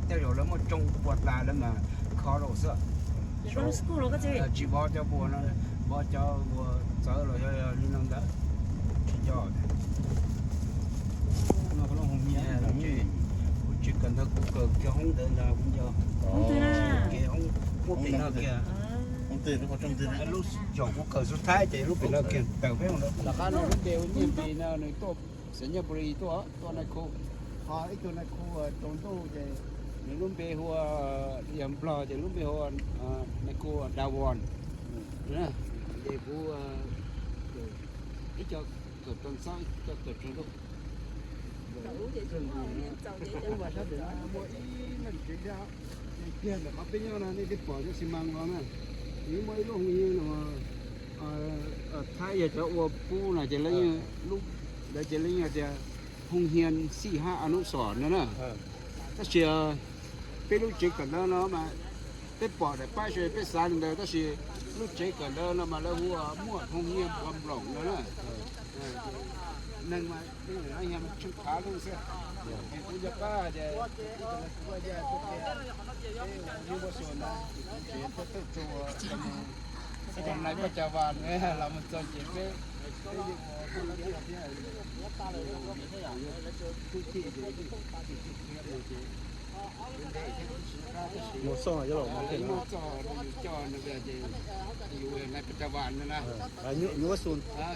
Tej zaum lawv muaj tsoo puas tas lawv mas kho rau xwb. Tsis vov cov puas no, vov cov puas txawv los yog li no ntawd. Tsis nco. Kuv tsis kawm ntawv, kuv kawm kiag hoob ntawd ntag kuv nco. Kev hoob muaj pem no kiag. Lub zaum kuv kawm xub thawj ces lub pem no kiag tawm peb hoob ntawd. Lawv qab no lub npe hu Nyiaj Npis no nws tuaj Xais Nyaj Npus Lis tuaj, tuaj Nais Khu. Ho ib tug Nais Khu tsaus ntuj ces nws lub npe hu, yog Nplog ces lub npe hu Nais Khu Dawon. Ces kuv ib co kawm tau ntxov, ib co kawm tsaus ntuj. Ua sab ntawm no muaj ib leej tsev thiab, kiag ntawm qhov peb nyob no nej twb pom cov xi mas los na. Nws muaj ib lub hoo yig no, Thaib yog cov ua pub no ces lawv yeej, lub ntawd ces lawv yeej tias hoo hias xij hab a nub xom no na. Tab sis peb lub tsev kawm ntawv no mas peb pom daim pab seb peb xav li ntawd, tab sis lub tsev kawm ntawv no mas lawv hu muaj hoo hias npua nploom no na. Neeg mas peb nim no yog tsheej phav lub xwb. Ces kuv nco qab tias kuv ua yaj tias peb ua yug ua xyuas ntawd ces kuv tsev peb tuaj tsuas cov nais koj cov vas los mus txog ces peb, peb yeej ua pub lab tiag thiab, kuv yog tub thij ces yeej tsis tsis qhia mus ces Mus xoj yog los mus muaj txoj yus coj no ces yus lais pes tsawg vas no na. Yus ua xu,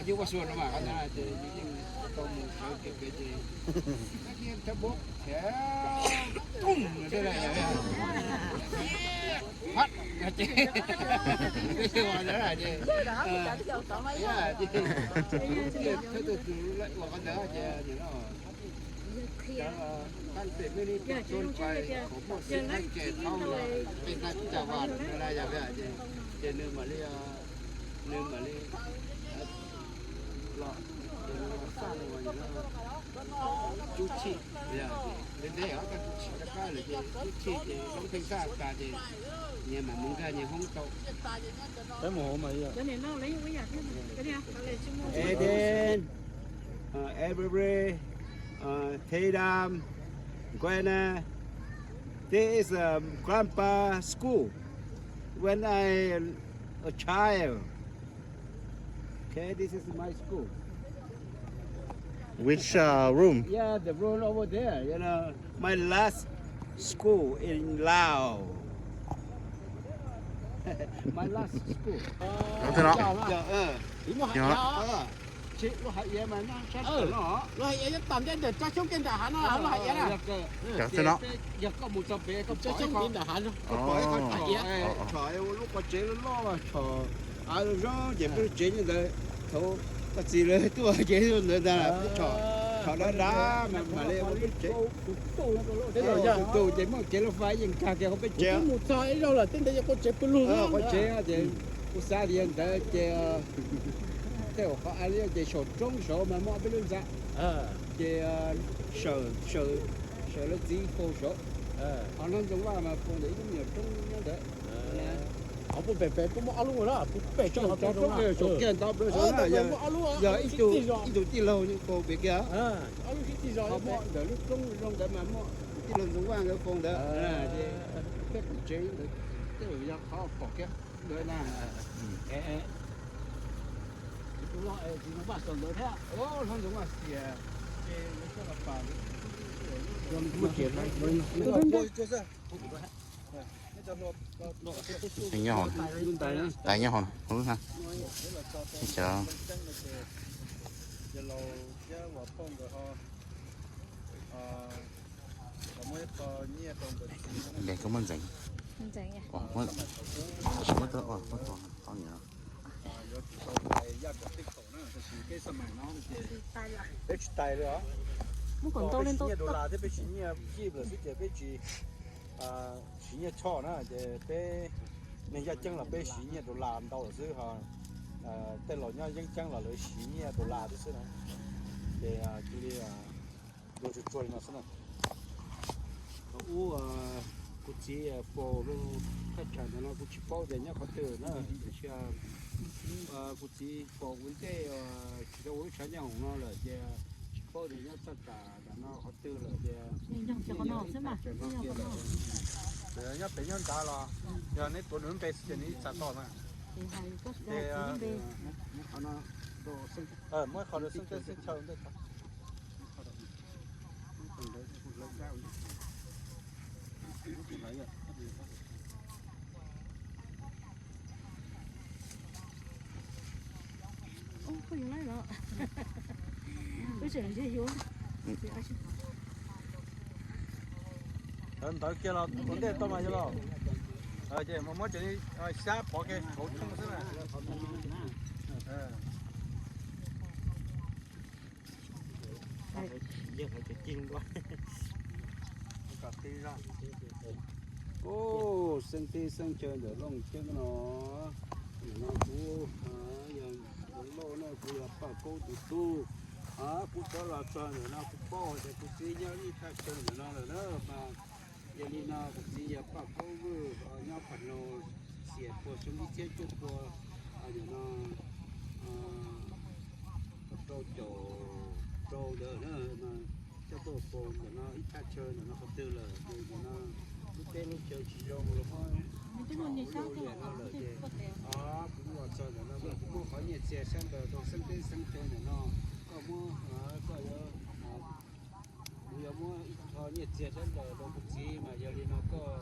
yus ua xu no mas ces yus yeej tau mus sawv kev kev ces thab bub thiab pum no ces thab tus tus ua qhov ntawd ces nim no Cov tab tes me li tso pais kuv muaj xib hawb ke thaub los peb hnaib pib caj vas no na yog ces nws mam li, nws mam li los ces nws los xaj no cub chim, ntev ntev os, koj cub chim rov qab lawm ces cub chim ces loob pheej xaj tas ces nyias mam mus nkag nyias hoob tau. Peb mus hauv mas. Aiden, uh, everybody, uh, Tatum, Gwen, uh, this is um, Grandpa school when I a child. Okay, this is my school. Which uh, room? Yeah, the room over there, you know, my last school in Laos. My last school. Cov thwb no. Yog, yog. Lub hais iav mas nyob sab tod no. Lub hais iav nyob tom ntej ntawm tsob xyoob tej nram hav no lub hais iav na. Cov thwb no. Yog koj mus txog pem koj tsob xyoob pem nram hav no, koj pom ib qho tsom, tsom lub qhov tsev loj loj tsom av zoo ces peb lub tsev nyob ntawd. Thaum koj txiv lawv tuaj ces ntawd ntag, peb tsom, tsom dav dav mas mam li ua peb tsev. Tus tus ces muaj kev loj fais yeej nkag kiag hauv peb tsev. Mus txog ib zaug lawm tej ntawd yog qhov tsev pw lug, qhov tsev ces kuv xav tias ntawd ces tej zaum qhov av li ces saum roob saud mas muaj ob peb lub ntxa, ces sawm, sawm lawv txiv faus saud, ho Hlob Ntxoov Vaj mas faus ntawm ib lub me nyuam roob nyob ntawd. Qhov pem pem kuj muaj ob lub na, pem tso roob saum kiag ntawd plaws saud na, yog ib tug tij laug faus pem kiag. Ho muaj ntawm lub roob zoo ntawd mas muaj tus tij laug Ntxoov Vaj nkawd faus ntawd, ces peb pum tsev ntawd tej zaum yog qhov pom kiag ntawd na. Tsis tus loj es tsis Ntxoov Vaj xaus ntawd thiab, Hlob Ntxoov Vaj xias, ces lawv coj los pas. Nyob hauv, nyob hauv, lub na. Cov Npe koj muab ntxeev. Ntxeev. Muab, muab, muab tau nyiam. Peb tsis tais li os. Peb siv nyiaj dollar thiab peb siv nyiaj kib lawm xwb ces peb tsis siv nyiaj choj na, ces peb neeg yaj ceeb los peb siv nyiaj dollar ntau lawm xwb ho. Tej laus nyob yeeb ceeb los lawv siv nyiaj dollar thiab xwb na. Ces cia li ua tsuag tsuag li no xwb na. Thaum ub kuv txiv faus lub thaj tsam ntawm no kuv tsis paub tias nyob qhov twg na, tiam sis kuv txiv faus ua ntej tsis tau ua lub tshav nyob hoom no lawm ces tsis paub tias nyob thaj tsam ntawm no qhov twg lawm ces nyob pem nyob nrad los yog neb tuav nws lub npe xwb ces nws ib txhais toj na. Ces muab qhov no xeeb teb xeeb chaw ntej tso. Ntawd kiag los ua ntej tau mas yog los. Ces muab cov xyab pov kiag kauv tshooj xwb na. Xeeb teb xeeb chaw ntawm Looj Ceeb no. Nim no kuv yog Looj Ceeb no, kuv yog Paj Kaub tus tub. Kuv rov los txog ntawm no kuv paub tias kuv txiv nyob ib thaj chaw ntawm no lawm na mas yog li no kuv txiv yog Paj Kaub Vwj nyob Phaj Noos, xiam puag xyoo ib txhiab cuaj pua nim no rau caum rau ntawd na, coj tuaj faus ntawm no ib thaj chaw ntawm no qhov twg lawm ces nim no lub teb lub chaw tsis zoo los muab ua liam no lawm ces kuv los txog ntawm no mas kuv muab qhov nyiaj txiag xyab ntawv rau xeeb teb xeeb chaw ntawm no, koj muab, koj yuav Yog muab ib qho nyiaj txiag sab nraud rau kuv txiv mas yog li no koj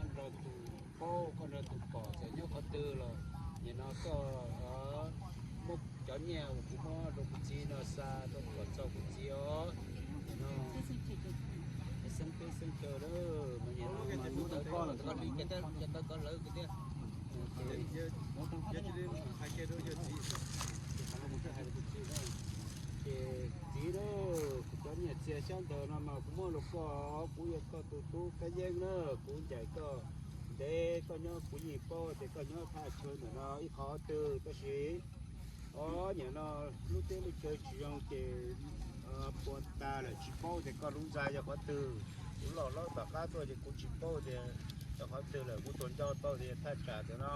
nrog tus paub, koj nrog tus pom txawm nyob qhov twg los nim no koj muab cov nyiaj uas kuv muab rau kuv txiv no xa rau kom txog kuv txiv os. Nim no xeeb peb xeeb caw lawm mas nim no mas mus tau koj li ka tau koj hlawv tiag. Ces txiv, ces txiv lauj, kuv cov nyiaj txiag sab ntawd no mas kuv muab rau koj, kuv yog koj tus tub kab yeeb na, kuv ncaim koj ntev, koj nyob kuv yeej paub tias koj nyob thaj chaw ntawm no ib qho twg tab sis o nim no lub teb lub chaw tsis zoo ces puas tas lawm tsis paub tias koj lub ntxa yog qhov twg. Kuv los hlob tom qab tuaj ces kuv tsis paub tias yog qhov twg lawm, kuv tsuas nco tau tias thaj tsam ntawm no.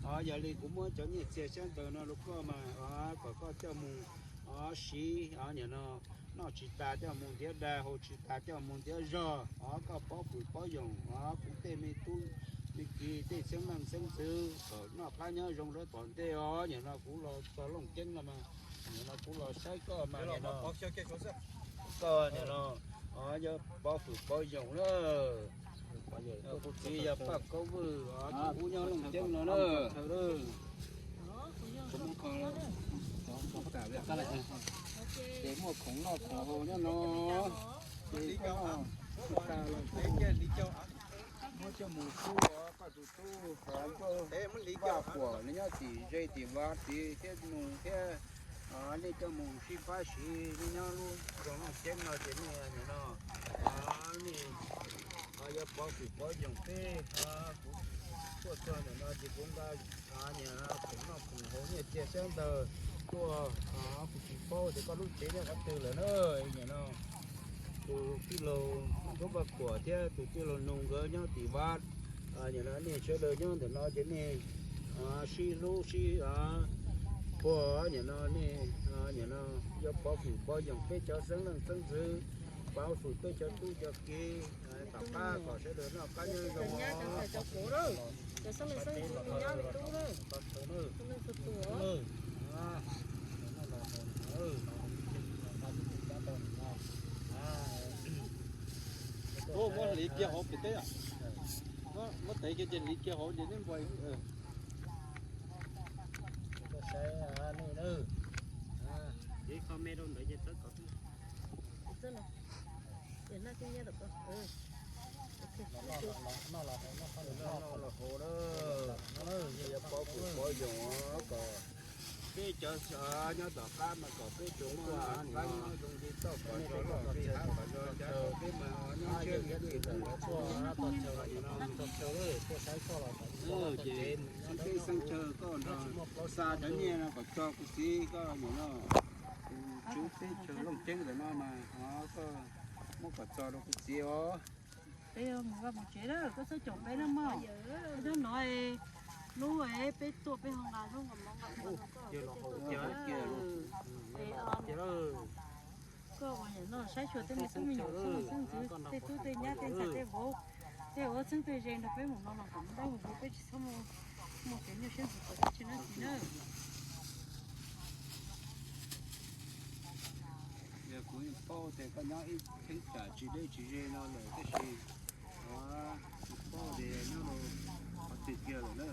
O yog li kuv muab cov nyiaj txiag sab ntawd no rau koj mas kom koj coj mus o siv o nim no noj tsis tas, coj mus ntiav dag, haus tsis tas, coj mus ntiav zog. O koj pov hwm pov yoog o kuv tej me tub me kiv tej xeeb leej xeeb ntxwv kom noj qab nyob zoo rau tom ntej os. Nim no kuv los txog Looj Ceeb no mas, nim no kuv los saib koj mas nim no koj nim no o yog pov hwm pov yoog lawm. Kuv txiv yog Paj Koob Vwj o, kuv nyob Looj Ceeb no na. Ces muaj khoom noj khoom haus nyob no. Ces koj noj tas los muab coj mus pub koj tus tub Vaj Puam nws nyob tim ze tim vaj tid thiab nug thiab, nej coj mus sib pab siv, nej nyob lub zos Looj Ceeb no ces nej nim no nej yog pov hwm pov yoog peb, kuv tuaj txog ntawm no ces kuv nqa nim no khoom noj khoom haus nyiaj txiag sab ntawd tuaj, kuv tsis paub tias koj lub tsev nyob qhov twg lawm na. Nim no tus tij laug Vaj Puam thiab tus tij laug Nug nkawd nyob tim vaj, nim no nej sawv daws nyob ntawm no ces nej sib hlub sib puag, nim no nej nim no yog pov hwm pov yoog peb cov xeeb leej xeeb ntxwv, pov hwm peb cov tub cov kiv, tom qab kom sawv daws noj qab nyob zoo. Muab hliv kiag hauv pem teb, muab tev kiag ces hliv kiag hauv ces nej npais. Saib nej na, ib qho me rau ntawd ces txawb kom los haus na, yog pov hwm pov yoog kom peb cov nyob tom qab mas kom peb tsuas muaj qab nyob zoo li txoj kom zog loj li hav kom zog cov peb mas nyob ntsiab li tim ntawm tuaj txog chaw, tuaj saib koj los ces xeeb teb xeeb chaw koj nrog xa cov nyiaj no kom txog kuv txiv koj nim no, tus tswv teb chaws Looj Ceeb ntawm no mas koj muab kom txog rau kuv txiv os. Peb mus vaj mus tsev lawm, koj txhob caum peb na mog. Koj nyob no, hnub peb tuaj peb ho nqa zaub nqa mov nqa, koj uas nim no saib xyuas tej me tub me nyuam xeeb ntxwv, tej tub tej nyab tej ntxhais tej vauv, tej uas txheeb tej ze nrog peb mus no los kom mus dawb mus vog, peb tsis txhob muaj kev nyuaj siab ntxhov kom peb tsis nyob tsis na. Yog kuv yeej paub tias koj nyob ib cheeb tsam tsis deb tsis ze no lawm tab sis kuv paub tias nyob rau qhov twg kiag lawm na.